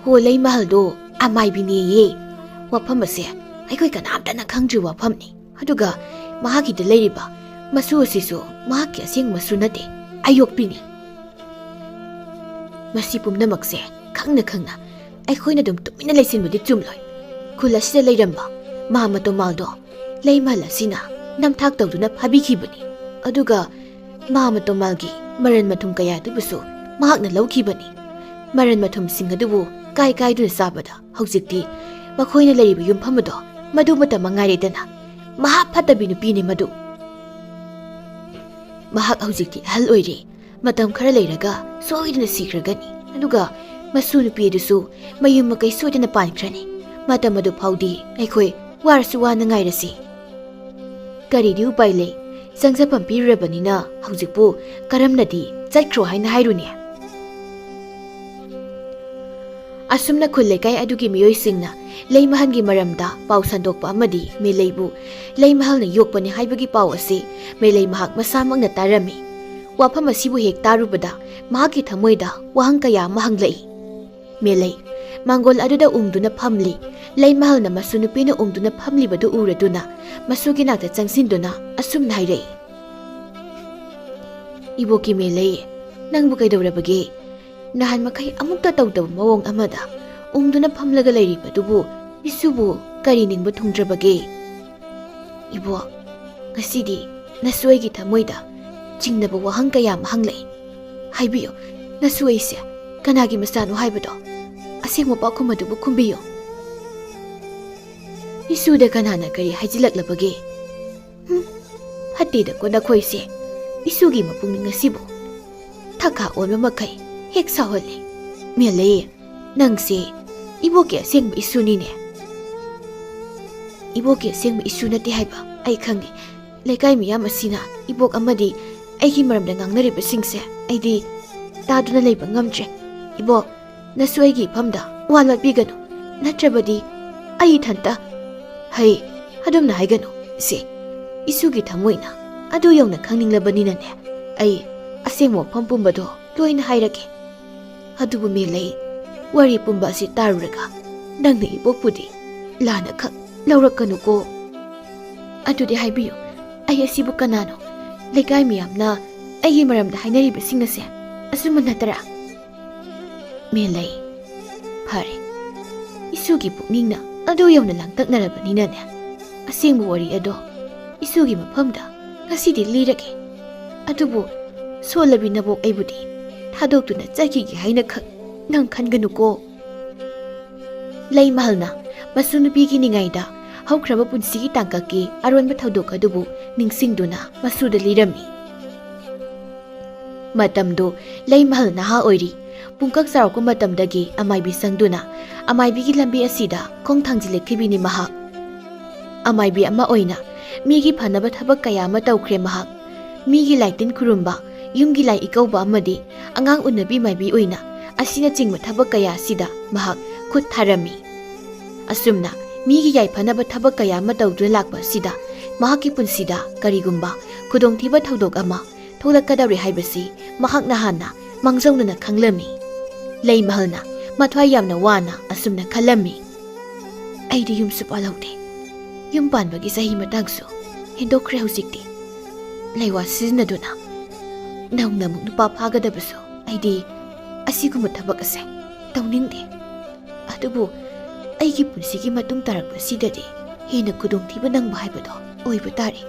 ꯍꯣ, ꯂꯩꯃꯍꯜꯗꯣ ꯑꯃꯥꯏꯕꯤꯅꯦꯌꯦ꯫ ꯋꯥꯐꯝ ꯑꯁꯦ ꯑꯩꯈꯣꯏ ꯀꯅꯥꯝꯇꯅ ꯈꯪꯗ꯭ꯔꯤꯕ ꯋꯥꯐꯝꯅꯤ꯫ ꯑꯗꯨꯒ ꯃꯍꯥꯛꯀꯤꯗ ꯂꯩꯔꯤꯕ ꯃꯆꯨ ꯑꯁꯤꯁꯨ ꯃꯍꯥꯛꯀꯤ ꯑꯁꯦꯡꯕ ꯃꯆꯨ ꯅꯠꯇꯦ, ꯑꯌꯣꯛꯄꯤꯅꯤ꯫ ꯃꯁꯤ ꯄꯨꯝꯅꯃꯛꯁꯦ ꯈꯪꯅ ꯈꯪꯅ ꯑꯩꯈꯣꯏꯅ ꯑꯗꯨꯝ ꯇꯨꯃꯤꯟꯅ ꯂꯩꯁꯤꯟꯕꯗꯤ ꯆꯨꯝꯂꯣꯏ꯫ ꯈꯨꯜ ꯑꯁꯤꯗ ꯂꯩꯔꯝꯕ ꯃꯥ ꯃꯇꯣꯃꯥꯜꯗꯣ ꯂꯩꯃꯍꯜ ꯑꯁꯤꯅ ꯅꯝꯊꯥꯛ ꯇꯧꯗꯨꯅ ꯐꯥꯕꯤꯈꯤꯕꯅꯤ꯫ ꯑꯗꯨꯒ ꯃꯥ ꯃꯇꯣꯃꯥꯜꯒꯤ ꯃꯔꯟ ꯃꯊꯨꯝ ꯀꯌꯥ ꯑꯗꯨꯕꯨꯁꯨ ꯃꯍꯥꯛꯅ ꯂꯧꯈꯤꯕꯅꯤ꯫ ꯃꯔꯟ ꯃꯊꯨꯝꯁꯤꯡ ꯑꯗꯨꯕꯨ ꯀꯥꯏ ꯀꯥꯏꯗꯨꯅ ꯆꯥꯕꯗ ꯍꯧꯖꯤꯛꯇꯤ ꯃꯈꯣꯏꯅ ꯂꯩꯔꯤꯕ ꯌꯨꯝꯐꯝ ꯑꯗꯣ ꯃꯗꯨꯃꯇ ꯃꯉꯥꯏꯔꯦꯗꯅ꯫ ꯃꯍꯥ ꯐꯠꯇꯕꯤ ꯅꯨꯄꯤꯅꯤ ꯃꯗꯨ꯫ ꯃꯍꯥꯛ ꯍꯧꯖꯤꯛꯇꯤ ꯑꯍꯜ ꯑꯣꯏꯔꯦ꯫ ꯃꯇꯝ ꯈꯔ ꯂꯩꯔꯒ ꯁꯣꯏꯗꯅ ꯁꯤꯈ꯭ꯔꯒꯅꯤ꯫ ꯑꯗꯨꯒ ꯃꯁꯨ ꯅꯨꯄꯤ ꯑꯗꯨꯁꯨ ꯃꯌꯨꯝ ꯃꯀꯩ ꯁꯣꯏꯗꯅ ꯄꯥꯟꯈ꯭ꯔꯅꯤ꯫ ꯃꯇꯝ ꯑꯗꯨ ꯐꯥꯎꯗꯤ ꯑꯩꯈꯣꯏ ꯋꯥꯔꯁꯨ ꯋꯥꯅ ꯉꯥꯏꯔꯁꯤ꯫ ꯀꯔꯤꯗꯤ ꯎꯄꯥꯏ ꯂꯩ? ꯆꯪꯖꯐꯝ ꯄꯤꯔꯨꯔꯕꯅꯤꯅ ꯍꯧꯖꯤꯛꯄꯨ ꯀꯔꯝꯅꯗꯤ ꯆꯠꯈ꯭ꯔꯣ ꯍꯥꯏꯅ ꯍꯥꯏꯔꯨꯅꯤ?" ꯑꯁꯨꯝꯅ ꯈꯨꯜ ꯂꯩꯀꯥꯏ ꯑꯗꯨꯒꯤ ꯃꯤꯑꯣꯏꯁꯤꯡꯅ ꯂꯩꯃꯍꯜꯒꯤ ꯃꯔꯝꯗ ꯄꯥꯎ ꯁꯟꯗꯣꯛꯄ ꯑꯃꯗꯤ ꯃꯦꯂꯩꯕꯨ ꯂꯩꯃꯍꯜꯅ ꯌꯣꯛꯄꯅꯤ ꯍꯥꯏꯕꯒꯤ ꯄꯥꯎ ꯑꯁꯤ ꯃꯦꯂꯩ ꯃꯍꯥꯛ ꯃꯁꯥꯃꯛꯅ ꯇꯥꯔꯝꯃꯤ꯫ ꯋꯥꯐꯝ ꯑꯁꯤꯕꯨ ꯍꯦꯛ ꯇꯥꯔꯨꯕꯗ ꯃꯍꯥꯛꯀꯤ ꯊꯃꯣꯏꯗ ꯋꯥꯍꯪ ꯀꯌꯥ ꯑꯃ ꯍꯪꯂꯛꯏ꯫ ꯃꯦꯂꯩ, ꯃꯥꯡꯒꯣꯜ ꯑꯗꯨꯗ ꯎꯪꯗꯨꯅ ꯐꯝꯂꯤ꯫ ꯂꯩꯃꯍꯜꯅ ꯃꯁꯨ ꯅꯨꯄꯤꯅ ꯎꯪꯗꯨꯅ ꯐꯝꯂꯤꯕꯗꯨ ꯎꯔꯗꯨꯅ ꯃꯁꯨꯒꯤ ꯅꯥꯛꯇ ꯆꯪꯁꯤꯟꯗꯨꯅ ꯑꯁꯨꯝꯅ ꯍꯥꯏꯔꯛꯏ, "ꯏꯕꯣꯛꯀꯤ ꯃꯦꯂꯩ, ꯅꯪꯕꯨ ꯀꯩꯗꯧꯔꯕꯒꯦ? ꯅꯍꯥꯟ ꯃꯈꯩ ꯑꯃꯨꯛꯇ ꯇꯧꯗꯕ ꯃꯑꯣꯡ ꯑꯃꯗ ꯎꯪꯗꯨꯅ ꯐꯝꯂꯒ ꯂꯩꯔꯤꯕꯗꯨꯕꯨ ꯏꯁꯨꯕꯨ ꯀꯔꯤ ꯅꯤꯡꯕ ꯊꯨꯡꯗ꯭ꯔꯕꯒꯦ?" "ꯏꯕꯣꯛ, ꯉꯁꯤꯗꯤ ꯅꯁꯨ ꯑꯩꯒꯤ ꯊꯃꯣꯏꯗ ꯆꯤꯡꯅꯕ ꯋꯥꯍꯪ ꯀꯌꯥ ꯑꯃ ꯍꯪꯂꯛꯏ꯫ ꯍꯥꯏꯕꯤꯌꯨ, ꯅꯁꯨ ꯑꯩꯁꯦ ꯀꯅꯥꯒꯤ ꯃꯆꯥꯅꯣ ꯍꯥꯏꯕꯗꯣ?" ꯑꯁꯦꯡꯕ ꯄꯥꯎꯈꯨꯝ ꯑꯗꯨꯕꯨ ꯈꯨꯝꯕꯤꯌꯨ꯫ ꯏꯁꯨꯗ ꯀꯅꯥꯅ ꯀꯔꯤ ꯍꯥꯏꯖꯤꯜꯂꯛꯂꯕꯒꯦ? ꯍꯨꯝ, ꯐꯠꯇꯦꯗꯀꯣ ꯅꯈꯣꯏꯁꯦ꯫ ꯏꯁꯨꯒꯤ ꯃꯄꯨꯛꯅꯤꯡ ꯑꯁꯤꯕꯨ ꯊꯛꯈꯥ ꯑꯣꯟꯕ ꯃꯈꯩ ꯍꯦꯛ ꯁꯥꯎꯍꯜꯂꯤ꯫ ꯃꯦꯂꯩ, ꯅꯪꯁꯦ ꯏꯕꯣꯛꯀꯤ ꯑꯁꯦꯡꯕ ꯏꯁꯨꯅꯤꯅꯦ꯫ ꯏꯕꯣꯛꯀꯤ ꯑꯁꯦꯡꯕ ꯏꯁꯨ ꯅꯠꯇꯦ ꯍꯥꯏꯕ ꯑꯩ ꯈꯪꯉꯤ꯫ ꯂꯩꯀꯥꯏ ꯃꯤꯌꯥꯝ ꯑꯁꯤꯅ ꯏꯕꯣꯛ ꯑꯃꯗꯤ ꯑꯩꯒꯤ ꯃꯔꯝꯗ ꯉꯥꯡꯅꯔꯤꯕꯁꯤꯡꯁꯦ ꯑꯩꯗꯤ ꯇꯥꯗꯨꯅ ꯂꯩꯕ ꯉꯝꯗ꯭ꯔꯦ꯫ ꯏꯕꯣꯛ, ꯅꯁꯨ ꯑꯩꯒꯤ ꯏꯐꯝꯗ ꯋꯥ ꯂꯣꯠꯄꯤꯒꯅꯨ, ꯅꯠꯇ꯭ꯔꯕꯗꯤ ꯑꯩ ꯏꯊꯟꯇ꯫ ꯍꯩ, ꯑꯗꯨꯝꯅ ꯍꯥꯏꯒꯅꯨ꯫ ꯁꯦ, ꯏꯁꯨꯒꯤ ꯊꯃꯣꯏꯅ ꯑꯗꯨ ꯌꯧꯅ ꯈꯪꯅꯤꯡꯂꯕꯅꯤꯅꯅꯦ, ꯑꯩ ꯑꯁꯦꯡꯕ ꯋꯥꯐꯝ ꯄꯨꯝꯕꯗꯣ ꯂꯣꯏꯅ ꯍꯥꯏꯔꯒꯦ꯫ ꯑꯗꯨꯕꯨ ꯃꯦꯂꯩ, ꯋꯥꯔꯤ ꯄꯨꯝꯕ ꯑꯁꯤ ꯇꯥꯔꯨꯔꯒ ꯅꯪꯅ ꯏꯕꯣꯛꯄꯨꯗꯤ ꯂꯥꯟꯅ ꯈꯛ ꯂꯧꯔꯛꯀꯅꯨꯀꯣ꯫ ꯑꯗꯨꯗꯤ ꯍꯥꯏꯕꯤꯌꯨ, ꯑꯩ ꯑꯁꯤꯕꯨ ꯀꯅꯥꯅꯣ? ꯂꯩꯀꯥꯏ ꯃꯤꯌꯥꯝꯅ ꯑꯩꯒꯤ ꯃꯔꯝꯗ ꯍꯥꯏꯅꯔꯤꯕꯁꯤꯡ ꯑꯁꯦ ꯑꯆꯨꯝꯕ ꯅꯠꯇ꯭ꯔꯥ? ꯃꯦꯂꯩ, ꯐꯔꯦ, ꯏꯁꯨꯒꯤ ꯄꯨꯛꯅꯤꯡꯅ ꯑꯗꯨ ꯌꯧꯅ ꯂꯥꯡꯇꯛꯅꯔꯕꯅꯤꯅꯅꯦ, ꯑꯁꯦꯡꯕ ꯋꯥꯔꯤ ꯑꯗꯣ ꯏꯁꯨꯒꯤ ꯃꯐꯝꯗ ꯉꯁꯤꯗꯤ ꯂꯤꯔꯒꯦ꯫ ꯑꯗꯨꯕꯨ ꯁꯣꯜꯂꯕꯤ ꯅꯕꯣꯛ ꯑꯩꯕꯨꯗꯤ ꯊꯥꯗꯣꯛꯇꯨꯅ ꯆꯠꯈꯤꯒꯦ ꯍꯥꯏꯅ ꯈꯛ ꯅꯪ ꯈꯟꯒꯅꯨꯀꯣ꯫ ꯂꯩꯃꯍꯜꯅ ꯃꯁꯨ ꯅꯨꯄꯤꯒꯤ ꯅꯤꯡꯉꯥꯏꯗ ꯍꯧꯈ꯭ꯔꯕ ꯄꯨꯟꯁꯤꯒꯤ ꯇꯥꯡꯀꯛꯀꯤ ꯑꯔꯣꯟꯕ ꯊꯧꯗꯣꯛ ꯑꯗꯨꯕꯨ ꯅꯤꯡꯁꯤꯡꯗꯨꯅ ꯃꯁꯨꯗ ꯂꯤꯔꯝꯃꯤ꯫ ꯃꯇꯝꯗꯨ ꯂꯩꯃꯍꯜ ꯅꯍꯥ ꯑꯣꯏꯔꯤ꯫ ꯄꯨꯡꯀꯛ ꯆꯥꯎꯔꯛꯄ ꯃꯇꯝꯗꯒꯤ ꯑꯃꯥꯏꯕꯤ ꯁꯪꯗꯨꯅ ꯑꯃꯥꯏꯕꯤꯒꯤ ꯂꯝꯕꯤ ꯑꯁꯤꯗ ꯈꯣꯡ ꯊꯥꯡꯖꯤꯜꯂꯛꯈꯤꯕꯤꯅꯤ ꯃꯍꯥꯛ꯫ ꯑꯃꯥꯏꯕꯤ ꯑꯃ ꯑꯣꯏꯅ ꯃꯤꯒꯤ ꯐꯅꯕ ꯊꯕꯛ ꯀꯌꯥ ꯑꯃ ꯇꯧꯈ꯭ꯔꯦ ꯃꯍꯥꯛ꯫ ꯃꯤꯒꯤ ꯂꯥꯏꯇꯤꯟ ꯈꯨꯔꯨꯝꯕ, ꯌꯨꯝꯒꯤ ꯂꯥꯏ ꯏꯀꯧꯕ ꯑꯃꯗꯤ ꯑꯉꯥꯡ ꯎꯅꯕꯤ ꯃꯥꯏꯕꯤ ꯑꯣꯏꯅ ꯑꯁꯤꯅꯆꯤꯡꯕ ꯊꯕꯛ ꯀꯌꯥ ꯑꯁꯤꯗ ꯃꯍꯥꯛ ꯈꯨꯠ ꯊꯥꯔꯝꯃꯤ꯫ ꯑꯁꯨꯝꯅ ꯃꯤꯒꯤ ꯌꯥꯏꯐꯅꯕ ꯊꯕꯛ ꯀꯌꯥ ꯑꯃ ꯇꯧꯗꯨꯅ ꯂꯥꯛꯄ ꯑꯁꯤꯗ ꯃꯍꯥꯛꯀꯤ ꯄꯨꯟꯁꯤꯗ ꯀꯔꯤꯒꯨꯝꯕ ꯈꯨꯗꯣꯡꯊꯤꯕ ꯊꯧꯗꯣꯛ ꯑꯃ ꯊꯣꯛꯂꯛꯀꯗꯧꯔꯦ ꯍꯥꯏꯕꯁꯤ ꯃꯍꯥꯛꯅ ꯍꯥꯟꯅ ꯃꯥꯡꯖꯧꯅꯅ ꯈꯪꯂꯝꯃꯤ꯫ ꯂꯩꯃꯍꯜꯅ ꯃꯊ꯭ꯋꯥꯏ ꯌꯥꯝꯅ ꯋꯥꯅ ꯑꯁꯨꯝꯅ ꯈꯜꯂꯝꯃꯤ, "ꯑꯩꯗꯤ ꯌꯨꯝꯁꯨ ꯄꯥꯜꯍꯧꯗꯦ꯫ ꯌꯨꯝ ꯄꯥꯟꯕꯒꯤ ꯆꯍꯤ ꯃꯇꯥꯡꯁꯨ ꯍꯦꯟꯗꯣꯛꯈ꯭ꯔꯦ ꯍꯧꯖꯤꯛꯇꯤ꯫ ꯂꯩꯋꯥ ꯁꯤꯖꯤꯟꯅꯗꯨꯅ ꯅꯧꯅ ꯑꯃꯨꯛ ꯅꯨꯄꯥ ꯐꯥꯒꯗꯕꯁꯨ ꯑꯩꯗꯤ ꯑꯁꯤꯒꯨꯝꯕ ꯊꯕꯛ ꯑꯁꯦ ꯇꯧꯅꯤꯡꯗꯦ꯫ ꯑꯗꯨꯕꯨ ꯑꯩꯒꯤ ꯄꯨꯟꯁꯤꯒꯤ ꯃꯇꯨꯡ ꯇꯥꯔꯛꯄꯁꯤꯗꯗꯤ ꯍꯦꯟꯅ ꯈꯨꯗꯣꯡꯊꯤꯕ ꯅꯪꯕ ꯍꯥꯏꯕꯗꯣ ꯑꯣꯏꯕ ꯇꯥꯔꯦ꯫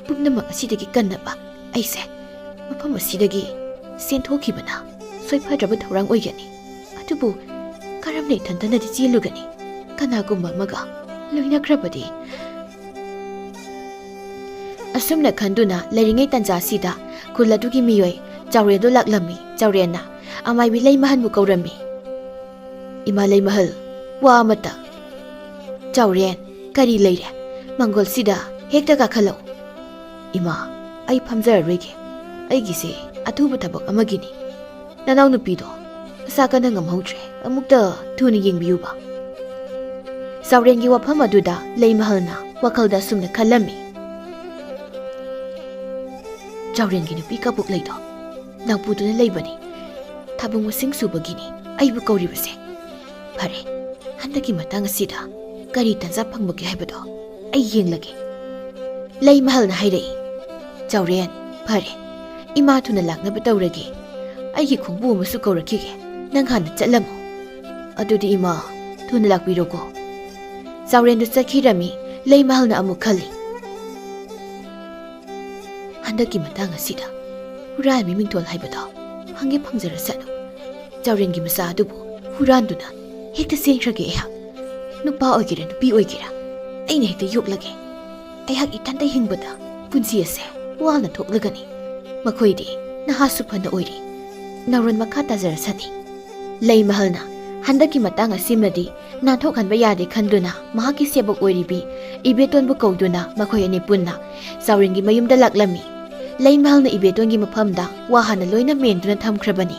ꯄꯨꯝꯅꯃꯛ ꯑꯁꯤꯗꯒꯤ ꯀꯟꯅꯕ ꯑꯩꯁꯦ ꯃꯐꯝ ꯑꯁꯤꯗꯒꯤ ꯆꯦꯟꯊꯣꯛꯈꯤꯕꯅ ꯁꯣꯏꯐꯗ꯭ꯔꯕ ꯊꯧꯔꯥꯡ ꯑꯣꯏꯒꯅꯤ꯫ ꯑꯗꯨꯕꯨ ꯏꯊꯟꯇꯅꯗꯤ ꯆꯦꯜꯂꯨꯒꯅꯤ꯫ ꯀꯅꯥꯒꯨꯝꯕ ꯑꯃꯒ ꯂꯣꯏꯅꯈ꯭ꯔꯕꯗꯤ꯫ ꯑꯁꯨꯝꯅ ꯈꯟꯗꯨꯅ ꯂꯩꯔꯤꯉꯩ ꯇꯥꯟꯖꯥꯁꯤꯗ ꯈꯨꯜ ꯑꯗꯨꯒꯤ ꯃꯤꯑꯣꯏ ꯆꯥꯎꯔꯦꯟꯗꯣ ꯂꯥꯛꯂꯝꯃꯤ꯫ ꯆꯥꯎꯔꯦꯟꯅ ꯑꯃꯥꯏꯕꯤ ꯂꯩꯃꯍꯜꯕꯨ ꯀꯧꯔꯝꯃꯤ꯫ "ꯏꯃꯥ ꯂꯩꯃꯍꯜ, ꯋꯥ ꯑꯃꯇ꯫" "ꯆꯥꯎꯔꯦꯟ, ꯀꯔꯤ ꯂꯩꯔꯦ? ꯃꯪꯒꯣꯜꯁꯤꯗ ꯍꯦꯛꯇ ꯀꯥꯈꯠꯂꯛꯎ꯫" "ꯏꯃꯥ, ꯑꯩ ꯐꯝꯖꯔꯔꯣꯏꯒꯦ꯫ ꯑꯩꯒꯤꯁꯦ ꯑꯊꯨꯕ ꯊꯕꯛ ꯑꯃꯒꯤꯅꯤ꯫ ꯅꯅꯥꯎꯅꯨꯄꯤꯗꯣ ꯃꯁꯥ ꯀꯟꯅ ꯉꯝꯍꯧꯗ꯭ꯔꯦ꯫ ꯑꯃꯨꯛꯇ ꯊꯨꯅ ꯌꯦꯡꯕꯤꯌꯨꯕ꯫" ꯆꯥꯎꯔꯦꯟꯒꯤ ꯋꯥꯐꯝ ꯑꯗꯨꯗ ꯂꯩꯃꯍꯜꯅ ꯋꯥꯈꯜꯗ ꯑꯁꯨꯝꯅ ꯈꯜꯂꯝꯃꯤ꯫ "ꯆꯥꯎꯔꯦꯟꯒꯤ ꯅꯨꯄꯤ ꯀꯕꯣꯛ ꯂꯩꯗꯣ ꯅꯥꯎꯄꯨꯗꯨꯅ ꯂꯩꯕꯅꯤ꯫ ꯊꯥꯕꯨꯡ ꯃꯁꯤꯡ ꯁꯨꯕꯒꯤꯅꯤ ꯑꯩꯕꯨ ꯀꯧꯔꯤꯕꯁꯦ꯫ ꯐꯔꯦ, ꯍꯟꯗꯛꯀꯤ ꯃꯇꯥꯡ ꯑꯁꯤꯗ ꯀꯔꯤ ꯇꯥꯟꯖꯥ ꯐꯪꯕꯒꯦ ꯍꯥꯏꯕꯗꯣ ꯑꯩ ꯌꯦꯡꯂꯒꯦ꯫" ꯂꯩꯃꯍꯜꯅ ꯍꯥꯏꯔꯛꯏ꯫ "ꯆꯥꯎꯔꯦꯟ, ꯐꯔꯦ, ꯏꯃꯥ ꯊꯨꯅ ꯂꯥꯛꯅꯕ ꯇꯧꯔꯒꯦ꯫ ꯑꯩꯒꯤ ꯈꯣꯡꯕꯨ ꯑꯃꯁꯨ ꯀꯧꯔꯛꯈꯤꯒꯦ꯫ ꯅꯪ ꯍꯥꯟꯅ ꯆꯠꯂꯝꯃꯨ꯫" "ꯑꯗꯨꯗꯤ ꯏꯃꯥ, ꯊꯨꯅ ꯂꯥꯛꯄꯤꯔꯣꯀꯣ꯫" ꯆꯥꯎꯔꯦꯟꯗꯨ ꯆꯠꯈꯤꯔꯝꯃꯤ꯫ ꯂꯩꯃꯍꯜꯅ ꯑꯃꯨꯛ ꯈꯜꯂꯤ꯫ "ꯍꯟꯗꯛꯀꯤ ꯃꯇꯥꯡ ꯑꯁꯤꯗ ꯍꯨꯔꯥꯟꯕꯤ ꯃꯤꯡꯊꯣꯜ ꯍꯥꯏꯕꯗꯣ ꯐꯪꯒꯦ ꯐꯪꯖꯔꯁꯅꯨ꯫ ꯆꯥꯎꯔꯦꯟꯒꯤ ꯃꯆꯥ ꯑꯗꯨꯕꯨ ꯍꯨꯔꯥꯟꯗꯨꯅ ꯍꯦꯛꯇ ꯆꯦꯟꯈ꯭ꯔꯒꯦ ꯑꯩꯍꯥꯛ꯫ ꯅꯨꯄꯥ ꯑꯣꯏꯒꯦꯔꯥ ꯅꯨꯄꯤ ꯑꯣꯏꯒꯦꯔꯥ, ꯑꯩꯅ ꯍꯦꯛꯇ ꯌꯣꯛꯂꯒꯦ꯫ ꯑꯩꯍꯥꯛ ꯏꯊꯟꯇ ꯍꯤꯡꯕꯗ ꯄꯨꯟꯁꯤ ꯑꯁꯦ ꯋꯥꯅ ꯊꯣꯛꯂꯒꯅꯤ꯫ ꯃꯈꯣꯏꯗꯤ ꯅꯍꯥꯁꯨ ꯐꯅ ꯑꯣꯏꯔꯤ꯫ ꯅꯥꯎꯔꯣꯟ ꯃꯈꯥ ꯇꯥꯖꯔꯁꯅꯤ꯫" ꯂꯩꯃꯍꯜꯅ ꯍꯟꯗꯛꯀꯤ ꯃꯇꯥꯡ ꯑꯁꯤꯃꯗꯤ ꯅꯥꯟꯊꯣꯛꯍꯟꯕ ꯌꯥꯗꯦ ꯈꯟꯗꯨꯅ ꯃꯍꯥꯛꯀꯤ ꯁꯦꯕꯣꯛ ꯑꯣꯏꯔꯤꯕꯤ ꯏꯕꯦꯇꯣꯟꯕꯨ ꯀꯧꯗꯨꯅ ꯃꯈꯣꯏ ꯑꯅꯤ ꯄꯨꯟꯅ ꯆꯥꯎꯔꯦꯟꯒꯤ ꯃꯌꯨꯝꯗ ꯂꯥꯛꯂꯝꯃꯤ꯫ ꯂꯩꯃꯍꯜꯅ ꯏꯕꯦꯇꯣꯟꯒꯤ ꯃꯐꯝꯗ ꯋꯥ ꯍꯥꯟꯅ ꯂꯣꯏꯅ ꯃꯦꯟꯗꯨꯅ ꯊꯝꯈ꯭ꯔꯕꯅꯤ꯫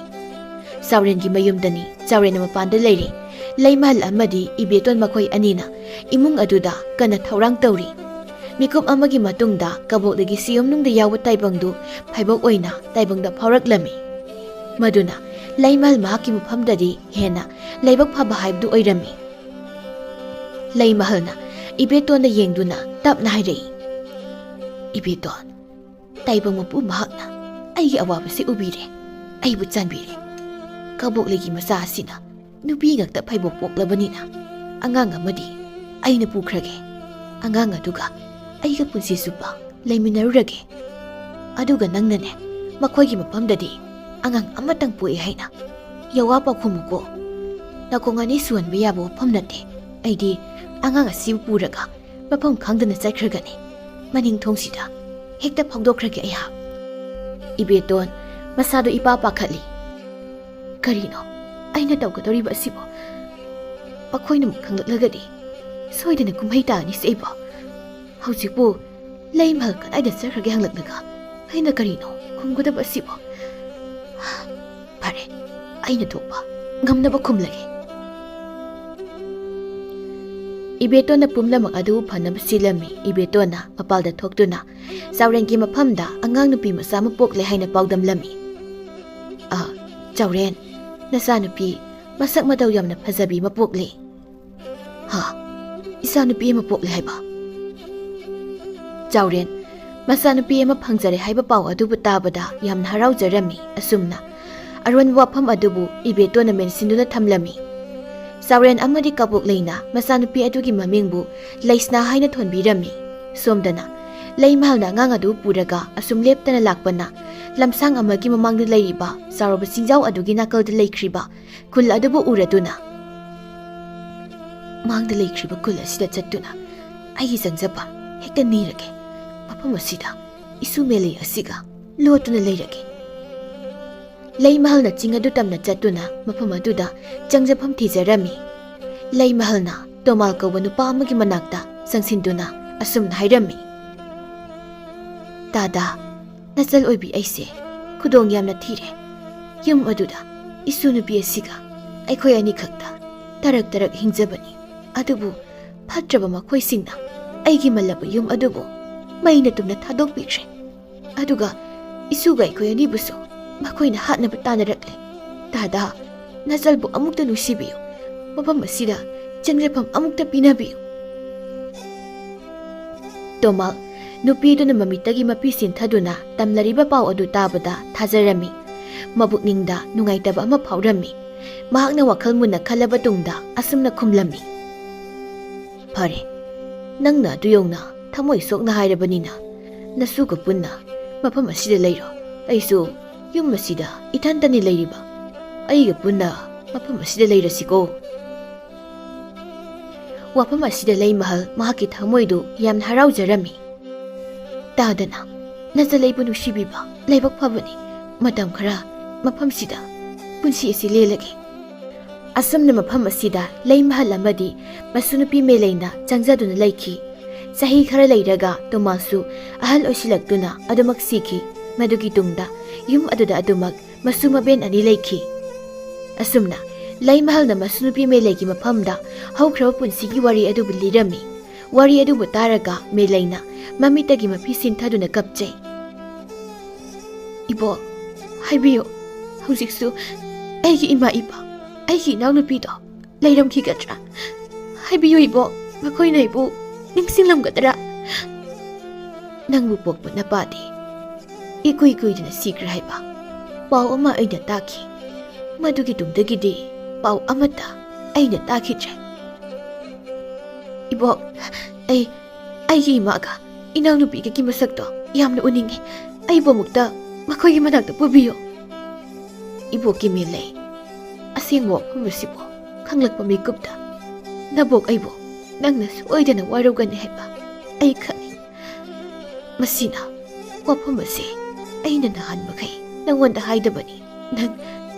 ꯆꯥꯎꯔꯦꯟꯒꯤ ꯃꯌꯨꯝꯗꯅꯤ꯫ ꯆꯥꯎꯔꯦꯟꯅ ꯃꯄꯥꯟꯗ ꯂꯩꯔꯤ꯫ ꯂꯩꯃꯍꯜ ꯑꯃꯗꯤ ꯏꯕꯦꯇꯣꯟ ꯃꯈꯣꯏ ꯑꯅꯤꯅ ꯏꯃꯨꯡ ꯑꯗꯨꯗ ꯀꯟꯅ ꯊꯧꯔꯥꯡ ꯇꯧꯔꯤ꯫ ꯃꯤꯀꯨꯞ ꯑꯃꯒꯤ ꯃꯇꯨꯡꯗ ꯀꯕꯣꯛꯂꯩꯒꯤ ꯁꯤꯌꯨꯝꯅꯨꯡꯗ ꯌꯥꯎꯕ ꯇꯥꯏꯕꯪꯗꯨ ꯐꯩꯕꯣꯛ ꯑꯣꯏꯅ ꯇꯥꯏꯕꯪꯗ ꯐꯥꯎꯔꯛꯂꯝꯃꯤ꯫ ꯃꯗꯨꯅ ꯂꯩꯃꯍꯜ ꯃꯍꯥꯛꯀꯤ ꯃꯐꯝꯗꯗꯤ ꯍꯦꯟꯅ ꯂꯥꯏꯕꯛ ꯐꯕ ꯍꯥꯏꯕꯗꯨ ꯑꯣꯏꯔꯝꯃꯤ꯫ ꯂꯩꯃꯍꯜꯅ ꯏꯕꯦꯇꯣꯟꯗ ꯌꯦꯡꯗꯨꯅ ꯇꯞꯅ ꯍꯥꯏꯔꯛꯏ, "ꯏꯕꯦꯇꯣꯟ, ꯇꯥꯏꯕꯪ ꯃꯄꯨ ꯃꯍꯥꯛꯅ ꯑꯩꯒꯤ ꯑꯋꯥꯕꯁꯤ ꯎꯕꯤꯔꯦ, ꯑꯩꯕꯨ ꯆꯥꯟꯕꯤꯔꯦ꯫ ꯀꯕꯣꯛꯂꯩꯒꯤ ꯃꯆꯥ ꯑꯁꯤꯅ ꯅꯨꯄꯤ ꯉꯥꯛꯇ ꯐꯩꯕꯣꯛ ꯄꯣꯛꯂꯕꯅꯤꯅ ꯑꯉꯥꯡ ꯑꯃꯗꯤ ꯑꯩꯅ ꯄꯨꯈ꯭ꯔꯒꯦ꯫ ꯑꯉꯥꯡ ꯑꯗꯨꯒ ꯑꯩꯒ ꯄꯨꯟꯁꯤ ꯆꯨꯞꯄ ꯂꯩꯃꯤꯟꯅꯔꯨꯔꯒꯦ꯫ ꯑꯗꯨꯒ ꯅꯪꯅꯅꯦ, ꯃꯈꯣꯏꯒꯤ ꯃꯐꯝꯗꯗꯤ ꯑꯉꯥꯡ ꯑꯃꯇꯪ ꯄꯣꯛꯑꯦ ꯍꯥꯏꯅ ꯌꯋꯥ ꯄꯥꯎꯈꯨꯝꯃꯨꯀꯣ꯫" ꯅꯥꯀꯣꯡ ꯑꯅꯤ ꯁꯨꯍꯟꯕ ꯌꯥꯕ ꯋꯥꯐꯝ ꯅꯠꯇꯦ꯫ ꯑꯩꯗꯤ ꯑꯉꯥꯡ ꯑꯁꯤꯕꯨ ꯄꯨꯔꯒ ꯃꯐꯝ ꯈꯪꯗꯅ ꯆꯠꯈ꯭ꯔꯒꯅꯤ꯫ ꯃꯅꯤꯡ ꯊꯣꯡꯁꯤꯗ ꯍꯦꯛꯇ ꯐꯥꯎꯗꯣꯛꯈ꯭ꯔꯒꯦ ꯑꯩꯍꯥꯛ꯫ ꯏꯕꯦꯇꯣꯟ ꯃꯁꯥꯗꯣ ꯏꯄꯥ ꯄꯥꯈꯠꯂꯤ꯫ ꯀꯔꯤꯅꯣ ꯑꯩꯅ ꯇꯧꯒꯗꯧꯔꯤꯕ ꯑꯁꯤꯕꯣ? ꯃꯈꯣꯏꯅ ꯑꯃꯨꯛ ꯈꯪꯂꯛꯂꯒꯗꯤ ꯁꯣꯏꯗꯅ ꯀꯨꯝꯍꯩ ꯇꯥꯅꯤꯁꯦ ꯑꯩꯕꯣ꯫ ꯍꯧꯖꯤꯛꯄꯨ ꯂꯩꯃꯍꯜ ꯀꯗꯥꯏꯗ ꯆꯠꯈ꯭ꯔꯒꯦ ꯍꯪꯂꯛꯂꯒ ꯑꯩꯅ ꯀꯔꯤꯅꯣ ꯈꯨꯝꯒꯗꯕ ꯑꯁꯤꯕꯣ? ꯐꯔꯦ, ꯑꯩꯅ ꯊꯣꯛꯄ ꯉꯝꯅꯕ ꯈꯨꯝꯂꯒꯦ꯫ ꯏꯕꯦꯇꯣꯟꯅ ꯄꯨꯝꯅꯃꯛ ꯑꯗꯨ ꯐꯅꯕ ꯁꯤꯜꯂꯝꯃꯤ꯫ ꯏꯕꯦꯇꯣꯟꯅ ꯃꯄꯥꯜꯗ ꯊꯣꯛꯇꯨꯅ ꯆꯥꯎꯔꯦꯟꯒꯤ ꯃꯐꯝꯗ ꯑꯉꯥꯡ ꯅꯨꯄꯤ ꯃꯆꯥ ꯑꯃ ꯄꯣꯛꯂꯦ ꯍꯥꯏꯅ ꯄꯥꯎꯗꯝꯂꯝꯃꯤ꯫ "ꯑ, ꯆꯥꯎꯔꯦꯟ, ꯅꯆꯥꯅꯨꯄꯤ ꯃꯁꯛ ꯃꯇꯧ ꯌꯥꯝꯅ ꯐꯖꯕꯤ ꯑꯃ ꯄꯣꯛꯂꯦ꯫" "ꯍꯥ? ꯏꯆꯥꯅꯨꯄꯤ ꯑꯃ ꯄꯣꯛꯂꯦ ꯍꯥꯏꯕ?" ꯆꯥꯎꯔꯦꯟ ꯃꯆꯥꯅꯨꯄꯤ ꯑꯃ ꯐꯪꯖꯔꯦ ꯍꯥꯏꯕ ꯄꯥꯎ ꯑꯗꯨꯕꯨ ꯇꯥꯕꯗ ꯌꯥꯝꯅ ꯍꯔꯥꯎꯖꯔꯝꯃꯤ꯫ ꯑꯁꯨꯝꯅ ꯑꯔꯣꯟꯕ ꯋꯥꯐꯝ ꯑꯗꯨꯕꯨ ꯏꯕꯦꯇꯣꯟꯅ ꯃꯦꯟꯁꯤꯟꯗꯨꯅ ꯊꯝꯂꯝꯃꯤ꯫ ꯆꯥꯎꯔꯦꯟ ꯑꯃꯗꯤ ꯀꯕꯣꯛꯂꯩꯅ ꯃꯆꯥꯅꯨꯄꯤ ꯑꯗꯨꯒꯤ ꯃꯃꯤꯡꯕꯨ ꯂꯩꯁꯅꯥ ꯍꯥꯏꯅ ꯊꯣꯟꯕꯤꯔꯝꯃꯤ꯫ ꯁꯣꯝꯗꯅ ꯂꯩꯃꯍꯜꯅ ꯑꯉꯥꯡ ꯑꯗꯨ ꯄꯨꯔꯒ ꯑꯁꯨꯝ ꯂꯦꯞꯇꯅ ꯂꯥꯛꯄꯅ ꯂꯝꯁꯥꯡ ꯑꯃꯒꯤ ꯃꯃꯥꯡꯗ ꯂꯩꯔꯤꯕ ꯆꯥꯎꯔꯕ ꯆꯤꯡꯖꯥꯎ ꯑꯗꯨꯒꯤ ꯅꯥꯀꯜꯗ ꯂꯩꯈ꯭ꯔꯤꯕ ꯈꯨꯜ ꯑꯗꯨꯕꯨ ꯎꯔꯗꯨꯅ, "ꯃꯥꯡꯗ ꯂꯩꯈ꯭ꯔꯤꯕ ꯈꯨꯜ ꯑꯁꯤꯗ ꯆꯠꯇꯨꯅ ꯑꯩꯒꯤ ꯆꯪꯖꯐꯝ ꯍꯦꯛꯇ ꯅꯤꯔꯒꯦ꯫ ꯃꯐꯝ ꯑꯁꯤꯗ ꯏꯁꯨ ꯃꯦꯂꯩ ꯑꯁꯤꯒ ꯂꯣꯠꯇꯨꯅ ꯂꯩꯔꯒꯦ꯫" ꯂꯩꯃꯍꯜꯅ ꯆꯤꯡ ꯑꯗꯨ ꯇꯝꯅ ꯆꯠꯇꯨꯅ ꯃꯐꯝ ꯑꯗꯨꯗ ꯆꯪꯖꯐꯝ ꯊꯤꯖꯔꯝꯃꯤ꯫ ꯂꯩꯃꯍꯜꯅ ꯇꯣꯃꯥꯜ ꯀꯧꯕ ꯅꯨꯄꯥ ꯑꯃꯒꯤ ꯃꯅꯥꯛꯇ ꯆꯪꯁꯤꯟꯗꯨꯅ ꯑꯁꯨꯝꯅ ꯍꯥꯏꯔꯝꯃꯤ, "ꯇꯥꯗꯥ, ꯅꯆꯜ ꯑꯣꯏꯕꯤ ꯑꯩꯁꯦ ꯈꯨꯗꯣꯡ ꯌꯥꯝꯅ ꯊꯤꯔꯦ꯫ ꯌꯨꯝ ꯑꯗꯨꯗ ꯏꯁꯨ ꯅꯨꯄꯤ ꯑꯁꯤꯒ ꯑꯩꯈꯣꯏ ꯑꯅꯤꯈꯛꯇ ꯇꯔꯛ ꯇꯔꯛ ꯍꯤꯡꯖꯕꯅꯤ꯫ ꯑꯗꯨꯕꯨ ꯐꯠꯇ꯭ꯔꯕ ꯃꯈꯣꯏꯁꯤꯡꯅ ꯑꯩꯒꯤ ꯃꯜꯂꯕ ꯌꯨꯝ ꯑꯗꯨꯕꯨ ꯃꯩꯅ ꯇꯨꯝꯅ ꯊꯥꯗꯣꯛꯄꯤꯈ꯭ꯔꯦ꯫ ꯑꯗꯨꯒ ꯏꯁꯨꯒ ꯑꯩꯈꯣꯏ ꯑꯅꯤꯕꯨꯁꯨ ꯃꯈꯣꯏꯅ ꯍꯥꯠꯅꯕ ꯇꯥꯅꯔꯛꯂꯦ꯫ ꯇꯥꯗꯥ, ꯅꯆꯜꯕꯨ ꯑꯃꯨꯛꯇ ꯅꯨꯡꯁꯤꯕꯤꯌꯨ꯫ ꯃꯐꯝ ꯑꯁꯤꯗ ꯆꯪꯖꯐꯝ ꯑꯃꯨꯛꯇ ꯄꯤꯅꯕꯤꯌꯨ꯫" ꯇꯣꯃꯥꯜ ꯅꯨꯄꯤꯗꯨꯅ ꯃꯃꯤꯠꯇꯒꯤ ꯃꯄꯤ ꯆꯤꯟꯊꯗꯨꯅ ꯇꯝꯂꯔꯤꯕ ꯄꯥꯎ ꯑꯗꯨ ꯇꯥꯕꯗ ꯊꯥꯖꯔꯝꯃꯤ꯫ ꯃꯕꯨꯛꯅꯤꯡꯗ ꯅꯨꯡꯉꯥꯏꯇꯕ ꯑꯃ ꯐꯥꯎꯔꯝꯃꯤ꯫ ꯃꯍꯥꯛꯅ ꯋꯥꯈꯜ ꯃꯨꯟꯅ ꯈꯜꯂꯕ ꯇꯨꯡꯗ ꯑꯁꯨꯝꯅ ꯈꯨꯝꯂꯝꯃꯤ, "ꯐꯔꯦ, ꯅꯪꯅ ꯑꯗꯨ ꯌꯧꯅ ꯊꯃꯣꯏ ꯁꯣꯛꯅ ꯍꯥꯏꯔꯕꯅꯤꯅ, ꯅꯁꯨꯒ ꯄꯨꯟꯅ ꯃꯐꯝ ꯑꯁꯤꯗ ꯂꯩꯔꯣ꯫ ꯑꯩꯁꯨ ꯌꯨꯝ ꯑꯁꯤꯗ ꯏꯊꯟꯇꯅꯤ ꯂꯩꯔꯤꯕ꯫ ꯑꯩꯒ ꯄꯨꯟꯅ ꯃꯐꯝ ꯑꯁꯤꯗ ꯂꯩꯔꯁꯤꯀꯣ꯫ ꯋꯥꯐꯝ ꯑꯁꯤꯗ ꯂꯩꯃꯍꯜ ꯃꯍꯥꯛꯀꯤ ꯊꯃꯣꯏꯗꯨ ꯌꯥꯝꯅ ꯍꯔꯥꯎꯖꯔꯝꯃꯤ꯫ ꯇꯥꯗꯅ, ꯅꯆꯜ ꯑꯩꯕꯨ ꯅꯨꯡꯁꯤꯕꯤꯕ ꯂꯥꯏꯕꯛ ꯐꯕꯅꯤ꯫ ꯃꯇꯝ ꯈꯔ ꯃꯐꯝꯁꯤꯗ ꯄꯨꯟꯁꯤ ꯑꯁꯤ ꯂꯦꯜꯂꯒꯦ꯫ ꯑꯁꯨꯝꯅ ꯃꯐꯝ ꯑꯁꯤꯗ ꯂꯩꯃꯍꯜ ꯑꯃꯗꯤ ꯃꯁꯨ ꯅꯨꯄꯤ ꯃꯦꯂꯩꯅ ꯆꯪꯖꯗꯨꯅ ꯂꯩꯈꯤ꯫ ꯆꯍꯤ ꯈꯔ ꯂꯩꯔꯒ ꯇꯣꯃꯥꯁꯁꯨ ꯑꯍꯜ ꯑꯣꯏꯁꯤꯜꯂꯛꯇꯨꯅ ꯑꯗꯨꯃꯛ ꯁꯤꯈꯤ꯫ ꯃꯗꯨꯒꯤ ꯇꯨꯡꯗ ꯌꯨꯝ ꯑꯗꯨꯗ ꯑꯗꯨꯃꯛ ꯃꯁꯨ ꯃꯕꯦꯟ ꯑꯅꯤ ꯂꯩꯈꯤ꯫ ꯑꯁꯨꯝꯅ ꯂꯩꯃꯍꯜꯅ ꯃꯁꯨ ꯅꯨꯄꯤ ꯃꯦꯂꯩꯒꯤ ꯃꯐꯝꯗ ꯍꯧꯈ꯭ꯔꯕ ꯄꯨꯟꯁꯤꯒꯤ ꯋꯥꯔꯤ ꯑꯗꯨꯕꯨ ꯂꯤꯔꯝꯃꯤ꯫ ꯋꯥꯔꯤ ꯑꯗꯨꯕꯨ ꯇꯥꯔꯒ ꯃꯦꯂꯩꯅ ꯃꯃꯤꯠꯇꯒꯤ ꯃꯄꯤ ꯁꯤꯟꯊꯗꯨꯅ ꯀꯞꯆꯩ꯫ "ꯏꯕꯣꯛ, ꯍꯥꯏꯕꯤꯌꯨ, ꯍꯧꯖꯤꯛꯁꯨ ꯑꯩꯒꯤ ꯏꯃꯥ ꯏꯄꯥ, ꯑꯩꯒꯤ ꯏꯅꯥꯎꯅꯨꯄꯤꯗꯣ ꯂꯩꯔꯝꯈꯤꯒꯗ꯭ꯔꯥ? ꯍꯥꯏꯕꯤꯌꯨ ꯏꯕꯣꯛ, ꯃꯈꯣꯏꯅ ꯑꯩꯕꯨ ꯅꯤꯡꯁꯤꯡꯂꯝꯒꯗ꯭ꯔꯥ?" "ꯅꯪꯕꯨ ꯄꯣꯛꯄ ꯅꯄꯥꯗꯤ ꯏꯀꯨꯏ ꯀꯨꯏꯗꯅ ꯁꯤꯈ꯭ꯔꯦ ꯍꯥꯏꯕ ꯄꯥꯎ ꯑꯃ ꯑꯩꯅ ꯇꯥꯈꯤ꯫ ꯃꯗꯨꯒꯤ ꯇꯨꯡꯗꯒꯤꯗꯤ ꯄꯥꯎ ꯑꯃꯠꯇ ꯑꯩꯅ ꯇꯥꯈꯤꯗ꯭ꯔꯦ꯫ ꯏꯕꯣꯛ, ꯑꯩ, ꯑꯩꯒꯤ ꯏꯃꯥꯒ ꯏꯅꯥꯎꯅꯨꯄꯤꯒꯒꯤ ꯃꯁꯛꯇꯣ ꯌꯥꯝꯅ ꯎꯅꯤꯡꯉꯤ꯫ ꯑꯩꯕꯨ ꯑꯃꯨꯛꯇ ꯃꯈꯣꯏꯒꯤ ꯃꯅꯥꯛꯇ ꯄꯨꯕꯤꯌꯨ꯫" "ꯏꯕꯣꯛꯀꯤ ꯃꯦꯂꯩ, ꯑꯁꯦꯡꯕ ꯋꯥꯐꯝ ꯑꯁꯤꯕꯨ ꯈꯪꯂꯛꯄ ꯃꯤꯀꯨꯞꯇ ꯅꯕꯣꯛ ꯑꯩꯕꯨ ꯅꯪꯅ ꯁꯣꯏꯗꯅ ꯋꯥꯔꯧꯒꯅꯤ ꯍꯥꯏꯕ ꯑꯩ ꯈꯪꯏ꯫ ꯃꯁꯤꯅ ꯋꯥꯐꯝ ꯑꯁꯤ ꯑꯩꯅ ꯅꯍꯥꯟ ꯃꯈꯩ ꯅꯉꯣꯟꯗ ꯍꯥꯏꯗꯕꯅꯤ꯫ ꯅꯪ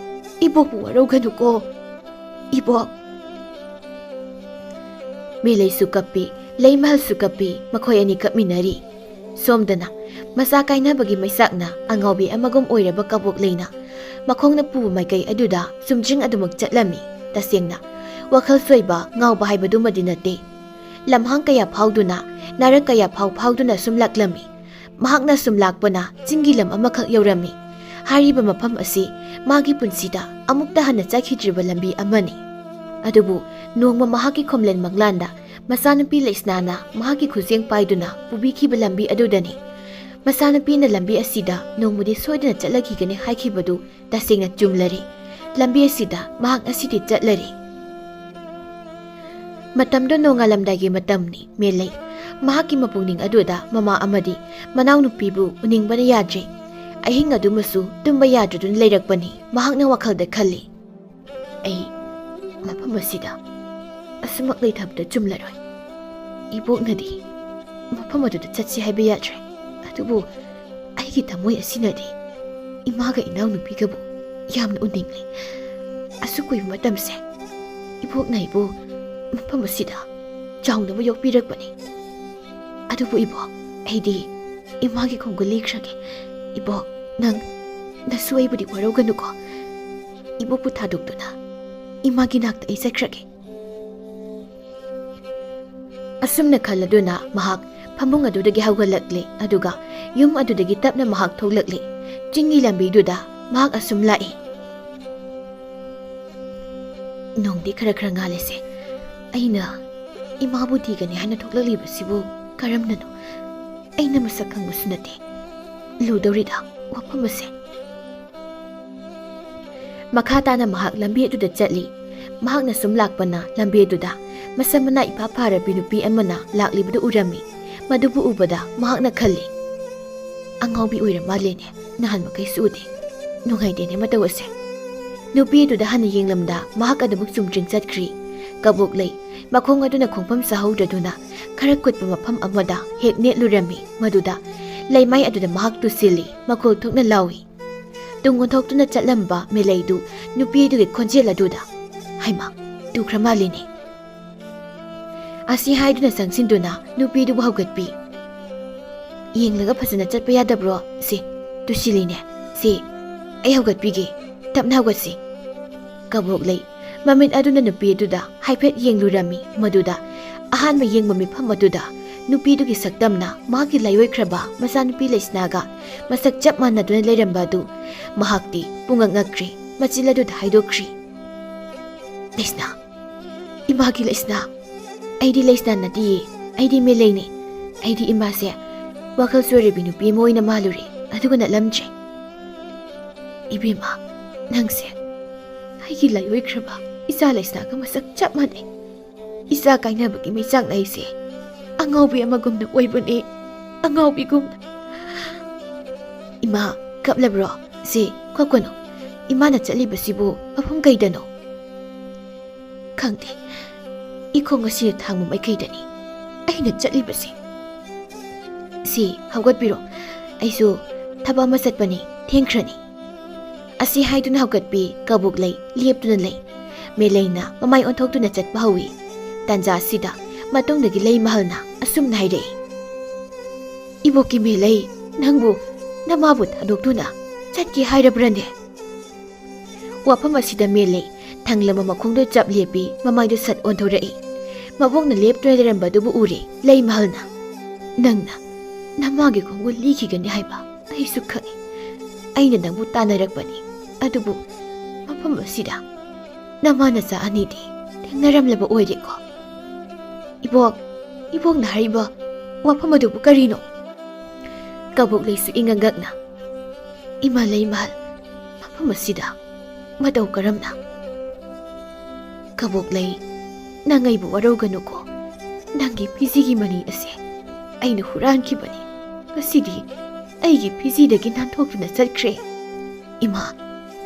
ꯏꯕꯣꯛꯄꯨ ꯋꯥꯔꯧꯒꯅꯨꯀꯣ, ꯏꯕꯣꯛ꯫" ꯃꯦꯂꯩꯁꯨ ꯀꯞꯄꯤ, ꯂꯩꯃꯍꯜꯁꯨ ꯀꯞꯄꯤ, ꯃꯈꯣꯏ ꯑꯅꯤ ꯀꯞꯃꯤꯟꯅꯔꯤ꯫ ꯁꯣꯝꯗꯅ ꯃꯆꯥ ꯀꯥꯏꯅꯕꯒꯤ ꯃꯩꯆꯥꯛꯅ ꯑꯉꯥꯎꯕꯤ ꯑꯃꯒꯨꯝ ꯑꯣꯏꯔꯕ ꯀꯕꯣꯛ ꯂꯩꯅ ꯃꯈꯣꯡꯅ ꯄꯨꯕ ꯃꯥꯏꯀꯩ ꯑꯗꯨꯗ ꯆꯨꯝꯗ꯭ꯔꯤꯡ ꯑꯗꯨꯃꯛ ꯆꯠꯂꯝꯃꯤ꯫ ꯇꯁꯦꯡꯅ ꯋꯥꯈꯜ ꯁꯣꯏꯕ ꯉꯥꯎꯕ ꯍꯥꯏꯕꯗꯨꯃꯗꯤ ꯅꯠꯇꯦ꯫ ꯂꯝꯍꯥꯡ ꯀꯌꯥ ꯐꯥꯎꯗꯨꯅ, ꯅꯥꯔꯛ ꯀꯌꯥ ꯐꯥꯎ ꯐꯥꯎꯗꯨꯅ ꯁꯨꯝ ꯂꯥꯛꯂꯝꯃꯤ꯫ ꯃꯍꯥꯛꯅ ꯁꯨꯝ ꯂꯥꯛꯄꯅ ꯆꯤꯡꯒꯤ ꯂꯝ ꯑꯃꯈꯛ ꯌꯧꯔꯝꯃꯤ꯫ ꯍꯥꯏꯔꯤꯕ ꯃꯐꯝ ꯑꯁꯤ ꯃꯥꯒꯤ ꯄꯨꯟꯁꯤꯗ ꯑꯃꯨꯛꯇ ꯍꯟꯅ ꯆꯠꯈꯤꯗ꯭ꯔꯤꯕ ꯂꯝꯕꯤ ꯑꯃꯅꯤ꯫ ꯑꯗꯨꯕꯨ ꯅꯣꯡꯃ ꯃꯍꯥꯛꯀꯤ ꯈꯣꯝꯂꯦꯟ ꯃꯪꯂꯥꯟꯗ ꯃꯆꯥꯅꯨꯄꯤ ꯂꯩꯁꯅꯥꯅ ꯃꯍꯥꯛꯀꯤ ꯈꯨꯠꯁꯦꯡ ꯄꯥꯏꯗꯨꯅ ꯄꯨꯕꯤꯈꯤꯕ ꯂꯝꯕꯤ ꯑꯗꯨꯗꯅꯤ꯫ ꯃꯆꯥꯅꯨꯄꯤꯅ ꯂꯝꯕꯤ ꯑꯁꯤꯗ ꯅꯣꯡꯃꯗꯤ ꯁꯣꯏꯗꯅ ꯆꯠꯂꯈꯤꯒꯅꯤ ꯍꯥꯏꯈꯤꯕꯗꯨ ꯇꯁꯦꯡꯅ ꯆꯨꯝꯂꯔꯦ꯫ ꯂꯝꯕꯤ ꯑꯁꯤꯗ ꯃꯍꯥꯛ ꯉꯁꯤꯗꯤ ꯆꯠꯂꯔꯦ꯫ ꯃꯇꯝꯗꯨ ꯅꯣꯡꯉꯥꯜꯂꯝꯗꯥꯏꯒꯤ ꯃꯇꯝꯅꯤ꯫ ꯃꯦꯂꯩ ꯃꯍꯥꯛꯀꯤ ꯃꯄꯨꯛꯅꯤꯡ ꯑꯗꯨꯗ ꯃꯃꯥ ꯑꯃꯗꯤ ꯃꯅꯥꯎꯅꯨꯄꯤꯕꯨ ꯎꯅꯤꯡꯕꯅ ꯌꯥꯗ꯭ꯔꯦ꯫ ꯑꯍꯤꯡ ꯑꯗꯨꯃꯁꯨ ꯇꯨꯝꯕ ꯌꯥꯗ꯭ꯔꯗꯨꯅ ꯂꯩꯔꯛꯄꯅꯤ꯫ ꯃꯍꯥꯛꯅ ꯋꯥꯈꯜꯗ ꯈꯜꯂꯤ, ꯑꯩ ꯃꯐꯝ ꯑꯁꯤꯗ ꯑꯁꯨꯃꯛ ꯂꯩꯊꯕꯗ ꯆꯨꯝꯂꯔꯣꯏ꯫ ꯏꯕꯣꯛꯅꯗꯤ ꯃꯐꯝ ꯑꯗꯨꯗ ꯆꯠꯁꯤ ꯍꯥꯏꯕ ꯌꯥꯗ꯭ꯔꯦ꯫ ꯑꯗꯨꯕꯨ ꯑꯩꯒꯤ ꯊꯃꯣꯏ ꯑꯁꯤꯅꯗꯤ ꯏꯃꯥꯒ ꯏꯅꯥꯎꯅꯨꯄꯤꯒꯕꯨ ꯌꯥꯝꯅ ꯎꯅꯤꯡꯂꯤ꯫ ꯑꯁꯨꯛ ꯀꯨꯏꯕ ꯃꯇꯝꯁꯦ ꯏꯕꯣꯛꯅ ꯑꯩꯕꯨ ꯃꯐꯝ ꯑꯁꯤꯗ ꯆꯥꯎꯅꯕ ꯌꯣꯛꯄꯤꯔꯛꯄꯅꯤ꯫ ꯑꯗꯨꯕꯨ ꯏꯕꯣꯛ, ꯑꯩꯗꯤ ꯏꯃꯥꯒꯤ ꯈꯣꯡꯒꯨꯜ ꯂꯤꯈ꯭ꯔꯒꯦ꯫ ꯏꯕꯣꯛ, ꯅꯪ ꯅꯁꯨ ꯑꯩꯕꯨꯗꯤ ꯋꯥꯔꯧꯒꯅꯨꯀꯣ꯫ ꯏꯕꯣꯛꯄꯨ ꯊꯥꯗꯣꯛꯇꯨꯅ ꯏꯃꯥꯒꯤ ꯅꯥꯛꯇ ꯑꯩ ꯆꯠꯈ꯭ꯔꯒꯦ꯫ ꯑꯁꯨꯝꯅ ꯈꯜꯂꯗꯨꯅ ꯃꯍꯥꯛ ꯐꯃꯨꯡ ꯑꯗꯨꯗꯒꯤ ꯍꯧꯒꯠꯂꯛꯂꯦ, ꯑꯗꯨꯒ ꯌꯨꯝ ꯑꯗꯨꯗꯒꯤ ꯇꯞꯅ ꯃꯍꯥꯛ ꯊꯣꯛꯂꯛꯂꯦ꯫ ꯆꯤꯡꯒꯤ ꯂꯝꯕꯤꯗꯨꯗ ꯃꯍꯥꯛ ꯑꯁꯨꯝ ꯂꯥꯛꯏ꯫ ꯅꯣꯡꯗꯤ ꯈꯔ ꯈꯔ ꯉꯥꯜꯂꯤꯁꯦ꯫ ꯑꯩꯅ ꯏꯃꯥꯕꯨ ꯊꯤꯒꯅꯤ ꯍꯥꯏꯅ ꯊꯣꯛꯂꯛꯂꯤꯕꯁꯤꯕꯨ ꯀꯔꯝꯅꯅꯣ? ꯑꯩꯅ ꯃꯁꯛ ꯈꯪꯕꯁꯨ ꯅꯠꯇꯦ꯫ ꯂꯨꯗꯧꯔꯤꯗ ꯋꯥꯐꯝ ꯑꯁꯦ꯫ ꯃꯈꯥ ꯇꯥꯅ ꯃꯍꯥꯛ ꯂꯝꯕꯤ ꯑꯗꯨꯗ ꯆꯠꯂꯤ꯫ ꯃꯍꯥꯛꯅ ꯁꯨꯝ ꯂꯥꯛꯄꯅ ꯂꯝꯕꯤ ꯑꯗꯨꯗ ꯃꯁꯝ ꯃꯅꯥ ꯏꯐꯥ ꯐꯥꯔꯕꯤ ꯅꯨꯄꯤ ꯑꯃꯅ ꯂꯥꯛꯂꯤꯕꯗꯨ ꯎꯔꯝꯃꯤ꯫ ꯃꯗꯨꯕꯨ ꯎꯕꯗ ꯃꯍꯥꯛꯅ ꯈꯜꯂꯤ, "ꯑꯉꯥꯎꯕꯤ ꯑꯣꯏꯔ ꯃꯥꯜꯂꯦꯅꯦ, ꯅꯍꯥꯟ ꯃꯈꯩꯁꯨ ꯎꯗꯦ꯫ ꯅꯨꯡꯉꯥꯏꯇꯦꯅꯦ ꯃꯇꯧ ꯑꯁꯦ"꯫ ꯅꯨꯄꯤ ꯑꯗꯨꯗ ꯍꯟꯅ ꯌꯦꯡꯂꯝꯗ ꯃꯍꯥꯛ ꯑꯗꯨꯃꯛ ꯆꯨꯝꯗ꯭ꯔꯤꯡ ꯆꯠꯈ꯭ꯔꯤ꯫ ꯀꯕꯣꯛ ꯂꯩ ꯃꯈꯣꯡ ꯑꯗꯨꯅ ꯈꯣꯡꯐꯝ ꯆꯥꯍꯧꯗ꯭ꯔꯗꯨꯅ ꯈꯔ ꯀꯨꯠꯄ ꯃꯐꯝ ꯑꯃꯗ ꯍꯦꯛ ꯅꯦꯠꯂꯨꯔꯝꯃꯤ꯫ ꯃꯗꯨꯗ ꯂꯩꯃꯥꯏ ꯑꯗꯨꯗ ꯃꯍꯥꯛ ꯇꯨꯁꯤꯜꯂꯤ, ꯃꯈꯣꯜ ꯊꯣꯛꯅ ꯂꯥꯎꯏ꯫ ꯇꯨꯡ ꯑꯣꯟꯊꯣꯛꯇꯨꯅ ꯆꯠꯂꯝꯕ ꯃꯦꯂꯩꯗꯨ ꯅꯨꯄꯤ ꯑꯗꯨꯒꯤ ꯈꯣꯟꯖꯦꯜ ꯑꯗꯨꯗ, "ꯍꯩꯃꯥ, ꯇꯨꯈ꯭ꯔ ꯃꯥꯜꯂꯤꯅꯦ"꯫ ꯑꯁꯤ ꯍꯥꯏꯗꯨꯅ ꯆꯪꯁꯤꯟꯗꯨꯅ ꯅꯨꯄꯤꯗꯨꯕꯨ ꯍꯧꯒꯠꯄꯤ꯫ "ꯌꯦꯡꯂꯒ ꯐꯖꯅ ꯆꯠꯄ ꯌꯥꯗꯕ꯭ꯔꯣ? ꯁꯦ, ꯇꯨꯁꯤꯜꯂꯤꯅꯦ꯫ ꯁꯦ, ꯑꯩ ꯍꯧꯒꯠꯄꯤꯒꯦ꯫ ꯇꯞꯅ ꯍꯧꯒꯠꯁꯤ"꯫ ꯀꯕꯣꯛ ꯂꯩ ꯃꯃꯤꯠ ꯑꯗꯨꯅ ꯅꯨꯄꯤ ꯑꯗꯨꯗ ꯍꯥꯏꯐꯦꯠ ꯌꯦꯡꯂꯨꯔꯝꯃꯤ꯫ ꯃꯗꯨꯗ ꯑꯍꯥꯟꯕ ꯌꯦꯡꯕ ꯃꯤꯐꯝ ꯑꯗꯨꯗ ꯅꯨꯄꯤꯗꯨꯒꯤ ꯁꯛꯇꯝꯅ ꯃꯍꯥꯛꯀꯤ ꯂꯥꯏꯑꯣꯏꯈ꯭ꯔꯕ ꯃꯆꯥꯅꯨꯄꯤ ꯂꯩꯁꯅꯥꯒ ꯃꯁꯛ ꯆꯞ ꯃꯥꯟꯅꯗꯨꯅ ꯂꯩꯔꯝꯕ ꯑꯗꯨ ꯃꯍꯥꯛꯇꯤ ꯄꯨꯡꯉꯛ ꯉꯛꯈ꯭ꯔꯤ꯫ ꯃꯆꯤꯜ ꯑꯗꯨꯗ ꯍꯥꯏꯗꯣꯛꯈ꯭ꯔꯤ, "ꯂꯩꯁꯅꯥ, ꯏꯃꯥꯒꯤ ꯂꯩꯁꯅꯥ, ꯑꯩꯗꯤ ꯂꯩꯁꯅꯥ ꯅꯠꯇꯤꯌꯦ, ꯑꯩꯗꯤ ꯃꯦꯂꯩꯅꯦ꯫ ꯑꯩꯗꯤ ꯏꯃꯥꯁꯦ ꯋꯥꯈꯜ ꯆꯣꯏꯔꯕꯤ ꯅꯨꯄꯤ ꯑꯃ ꯑꯣꯏꯅ ꯃꯥꯜꯂꯨꯔꯦ, ꯑꯗꯨꯒ ꯅꯠꯂꯝꯗ꯭ꯔꯦ꯫ ꯏꯕꯦꯝꯃ, ꯅꯪꯁꯦ ꯑꯩꯒꯤ ꯂꯥꯏꯑꯣꯏꯈ꯭ꯔꯕ ꯏꯆꯥ ꯂꯩꯁꯅꯥꯒ ꯃꯁꯛ ꯆꯞ ꯃꯥꯟꯅꯩ꯫ ꯏꯆꯥ ꯀꯥꯏꯅꯕꯒꯤ ꯃꯩꯆꯥꯛ ꯂꯩꯁꯦ ꯑꯉꯥꯎꯕꯤ ꯑꯃꯒꯨꯝꯅ ꯑꯣꯏꯕꯅꯦ, ꯑꯉꯥꯎꯕꯤꯒꯨꯝꯅ"꯫ "ꯏꯃꯥ, ꯀꯞꯂꯕ꯭ꯔꯣ? ꯁꯦ, ꯀꯞꯀꯅꯨ꯫ ꯏꯃꯥꯅ ꯆꯠꯂꯤꯕꯁꯤꯕꯨ ꯃꯐꯝ ꯀꯩꯗꯅꯣ?" ꯈꯪꯗꯦ, ꯏꯈꯣꯡ ꯑꯁꯤ ꯊꯥꯡꯕ ꯃꯥꯏꯀꯩꯗꯅꯤ ꯑꯩꯅ ꯆꯠꯂꯤꯕꯁꯦ꯫ ꯁꯤ, ꯍꯧꯒꯠꯄꯤꯔꯣ, ꯑꯩꯁꯨ ꯊꯕꯛ ꯑꯃ ꯆꯠꯄꯅꯤ, ꯊꯦꯡꯈ꯭ꯔꯅꯤ꯫ ꯑꯁꯤ ꯍꯥꯏꯗꯨꯅ ꯍꯧꯒꯠꯄꯤ ꯀꯕꯣꯛꯂꯩ ꯂꯦꯞꯇꯨꯅ ꯂꯩ꯫ ꯃꯦꯂꯩꯅ ꯃꯃꯥꯏ ꯑꯣꯟꯊꯣꯛꯇꯨꯅ ꯆꯠꯄ ꯍꯧꯏ꯫ ꯇꯥꯟꯖꯥ ꯑꯁꯤꯗ ꯃꯇꯨꯡꯗꯒꯤ ꯂꯩꯃꯍꯜꯅ ꯑꯁꯨꯝꯅ ꯍꯥꯏꯔꯛꯏ, "ꯏꯕꯣꯛꯀꯤ ꯃꯦꯂꯩ, ꯅꯪꯕꯨ ꯅꯃꯥꯕꯨ ꯊꯥꯗꯣꯛꯇꯨꯅ ꯆꯠꯀꯦ ꯍꯥꯏꯔꯕ꯭ꯔꯅꯦ?" ꯋꯥꯐꯝ ꯑꯁꯤꯗ ꯃꯦꯂꯩ ꯊꯪꯂꯝꯕ ꯃꯈꯣꯡꯗꯣ ꯆꯞ ꯂꯦꯞꯄꯤ, ꯃꯃꯥꯏꯗꯣ ꯁꯠ ꯑꯣꯟꯊꯣꯔꯛꯏ꯫ ꯃꯕꯣꯛꯅ ꯂꯦꯞꯇꯨꯅ ꯂꯩꯔꯝꯕꯗꯨꯕꯨ ꯎꯔꯦ ꯂꯩꯃꯍꯜꯅ꯫ "ꯅꯪꯅ ꯅꯃꯥꯒꯤ ꯈꯣꯡꯒꯨꯜ ꯂꯤꯈꯤꯒꯅꯤ ꯍꯥꯏꯕ ꯑꯩꯁꯨ ꯈꯪꯏ꯫ ꯑꯩꯅ ꯅꯪꯕꯨ ꯇꯥꯟꯅꯔꯛꯄꯅꯤ꯫ ꯑꯗꯨꯕꯨ ꯃꯐꯝ ꯑꯁꯤꯗ ꯅꯃꯥ ꯅꯆꯥ ꯑꯅꯤꯗꯤ ꯊꯦꯡꯅꯔꯝꯂꯕ ꯑꯣꯏꯔꯦꯀꯣ?" "ꯏꯕꯣꯛ, ꯏꯕꯣꯛꯅ ꯍꯥꯏꯔꯤꯕ ꯋꯥꯐꯝ ꯑꯗꯨꯕꯨ ꯀꯔꯤꯅꯣ?" ꯀꯕꯣꯛꯂꯩꯁꯨ ꯏꯉꯛ ꯉꯛꯅ, "ꯏꯃꯥ ꯂꯩꯃꯍꯜ, ꯃꯐꯝ ꯑꯁꯤꯗ ꯃꯇꯧ ꯀꯔꯝꯅ?" "ꯀꯕꯣꯛꯂꯩ, ꯅꯪ ꯑꯩꯕꯨ ꯋꯥꯔꯧꯒꯅꯨꯀꯣ꯫ ꯅꯪꯒꯤ ꯐꯤꯖꯤꯒꯤ ꯃꯅꯤ ꯑꯁꯦ ꯑꯩꯅ ꯍꯨꯔꯥꯟꯈꯤꯕꯅꯤ꯫ ꯉꯁꯤꯗꯤ ꯑꯩꯒꯤ ꯐꯤꯖꯤꯗꯒꯤ ꯅꯥꯟꯊꯣꯛꯇꯨꯅ ꯆꯠꯈ꯭ꯔꯦ꯫ ꯏꯃꯥ,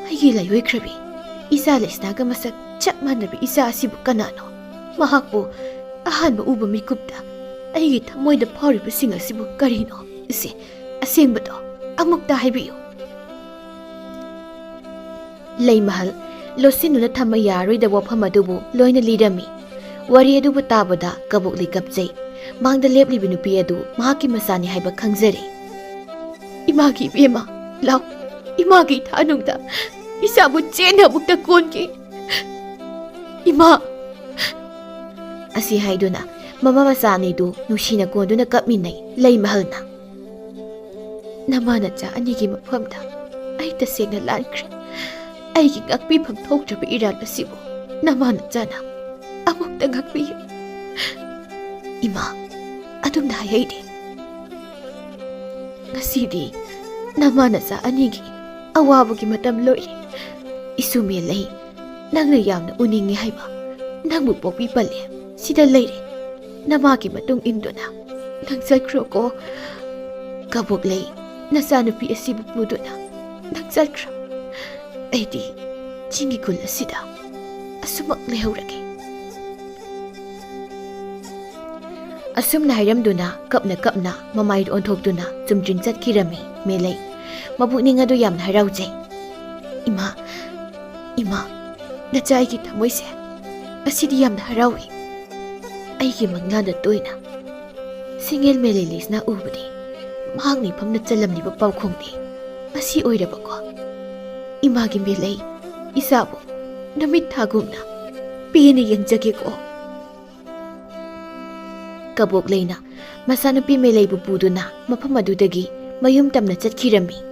ꯑꯩꯒꯤ ꯂꯥꯏꯑꯣꯏꯈ꯭ꯔꯕꯤ ꯏꯆꯥ ꯂꯩꯁꯅꯥꯒ ꯃꯁꯛ ꯆꯞ ꯃꯥꯟꯅꯕꯤ ꯏꯆꯥ ꯑꯁꯤꯕꯨ ꯀꯅꯥꯅꯣ? ꯃꯍꯥꯛꯄꯨ ꯑꯍꯥꯟꯕ ꯎꯕ ꯃꯤꯀꯨꯞꯇ ꯑꯩꯒꯤ ꯊꯃꯣꯏꯗ ꯐꯥꯎꯔꯤꯕꯁꯤꯡ ꯑꯁꯤꯕꯨ ꯀꯔꯤꯅꯣ? ꯏꯆꯦ, ꯑꯁꯦꯡꯕꯗꯣ ꯑꯃꯨꯛꯇ ꯍꯥꯏꯕꯤꯌꯨ꯫" ꯂꯩꯃꯍꯜ ꯂꯣꯠꯁꯤꯟꯗꯨꯅ ꯊꯝꯕ ꯌꯥꯔꯣꯏꯗꯕ ꯋꯥꯐꯝ ꯑꯗꯨꯕꯨ ꯂꯣꯏꯅ ꯂꯤꯔꯝꯃꯤ꯫ ꯋꯥꯔꯤ ꯑꯗꯨꯕꯨ ꯇꯥꯕꯗ ꯀꯕꯣꯛꯂꯩ ꯀꯞꯆꯩ꯫ ꯃꯥꯡꯗ ꯂꯦꯞꯂꯤꯕ ꯅꯨꯄꯤ ꯑꯗꯨ ꯃꯍꯥꯛꯀꯤ ꯃꯆꯥꯅꯤ ꯍꯥꯏꯕ ꯈꯪꯖꯔꯦ꯫ "ꯏꯃꯥꯒꯤ ꯏꯕꯦꯝꯃ, ꯂꯥꯎ, ꯏꯃꯥꯒꯤ ꯏꯊꯥꯅꯨꯡꯗ ꯏꯆꯥꯕꯨ ꯆꯦꯟꯅ ꯑꯃꯨꯛꯇ ꯀꯣꯟꯒꯦ, ꯏꯃꯥ!" ꯑꯁꯤ ꯍꯥꯏꯗꯨꯅ ꯃꯃꯥ ꯃꯆꯥ ꯑꯅꯤꯗꯨ ꯅꯨꯡꯁꯤꯅ ꯀꯣꯟꯗꯨꯅ ꯀꯞꯃꯤꯟꯅꯩ ꯂꯩꯃꯍꯜꯅ꯫ "ꯅꯃꯥ ꯅꯆꯥ ꯑꯅꯤꯒꯤ ꯃꯐꯝꯗ ꯑꯩ ꯇꯁꯦꯡꯅ ꯂꯥꯟꯈ꯭ꯔꯦ꯫ ꯑꯩꯒꯤ ꯉꯥꯛꯄꯤꯐꯝ ꯊꯣꯛꯇ꯭ꯔꯕ ꯏꯔꯥꯜ ꯑꯁꯤꯕꯨ ꯅꯃꯥ ꯅꯆꯥꯅ ꯑꯃꯨꯛꯇ ꯉꯥꯛꯄꯤꯌꯨ꯫" "ꯏꯃꯥ, ꯑꯗꯨꯝꯅ ꯍꯥꯏꯍꯩꯗꯦ꯫ ꯉꯁꯤꯗꯤ ꯅꯃꯥ ꯅꯆꯥ ꯑꯅꯤꯒꯤ ꯑꯋꯥꯕꯒꯤ ꯃꯇꯝ ꯂꯣꯏꯔꯦ꯫ ꯏꯁꯨ ꯃꯦꯂꯩ, ꯅꯪꯅ ꯌꯥꯝꯅ ꯎꯅꯤꯡꯉꯤ ꯍꯥꯏꯕ ꯅꯪꯕꯨ ꯄꯣꯛꯄꯤ ꯄꯜꯂꯦ ꯁꯤꯗ ꯂꯩꯔꯦ꯫ ꯅꯃꯥꯒꯤ ꯃꯇꯨꯡ ꯏꯟꯗꯨꯅ ꯅꯪ ꯆꯠꯈ꯭ꯔꯣꯀꯣ꯫ ꯀꯕꯣꯛꯂꯩ, ꯅꯆꯥꯅꯨꯄꯤ ꯑꯁꯤꯕꯨ ꯄꯨꯗꯨꯅ ꯅꯪ ꯆꯠꯈ꯭ꯔꯣ꯫ ꯑꯩꯗꯤ ꯆꯤꯡꯒꯤ ꯈꯨꯜ ꯑꯁꯤꯗ ꯑꯁꯨꯃꯛ ꯂꯩꯍꯧꯔꯒꯦ꯫" ꯑꯁꯨꯝꯅ ꯍꯥꯏꯔꯝꯗꯨꯅ ꯀꯞꯅ ꯀꯞꯅ ꯃꯃꯥꯏ ꯑꯣꯟꯊꯣꯛꯇꯨꯅ ꯆꯨꯝꯗ꯭ꯔꯤꯡ ꯆꯠꯈꯤꯔꯝꯃꯤ ꯃꯦꯂꯩ꯫ ꯃꯕꯨꯛꯅꯤꯡ ꯑꯗꯨ ꯌꯥꯝꯅ ꯍꯔꯥꯎꯖꯩ꯫ "ꯏꯃꯥ, ꯏꯃꯥ, ꯅꯆꯥ ꯑꯩꯒꯤ ꯊꯃꯣꯏꯁꯦ, ꯑꯁꯤꯗꯤ ꯌꯥꯝꯅ ꯍꯔꯥꯎꯏ꯫ ꯑꯩꯒꯤ ꯃꯪꯂꯥꯟꯗ ꯇꯣꯏꯅ ꯁꯤꯡꯉꯦꯜ ꯃꯦꯂꯩ ꯂꯤꯁꯅ ꯎꯕꯗꯤ ꯃꯍꯥꯛꯅ ꯏꯐꯝꯅ ꯆꯜꯂꯝꯂꯤꯕ ꯄꯥꯎꯈꯣꯡꯗꯤ ꯑꯁꯤ ꯑꯣꯏꯔꯕꯀꯣ? ꯏꯃꯥꯒꯤ ꯃꯦꯂꯩ, ꯏꯆꯥꯕꯨ ꯅꯨꯃꯤꯠ ꯊꯥꯒꯨꯝꯅ ꯄꯦꯟꯅ ꯌꯦꯡꯖꯒꯦꯀꯣ"꯫ ꯀꯕꯣꯛ ꯂꯩꯅ ꯃꯆꯥꯅꯨꯄꯤ ꯃꯦꯂꯩꯕꯨ ꯄꯨꯗꯨꯅ ꯃꯐꯝ ꯑꯗꯨꯗꯒꯤ ꯃꯌꯨꯝ ꯇꯝꯅ ꯆꯠꯈꯤꯔꯝꯃꯤ꯫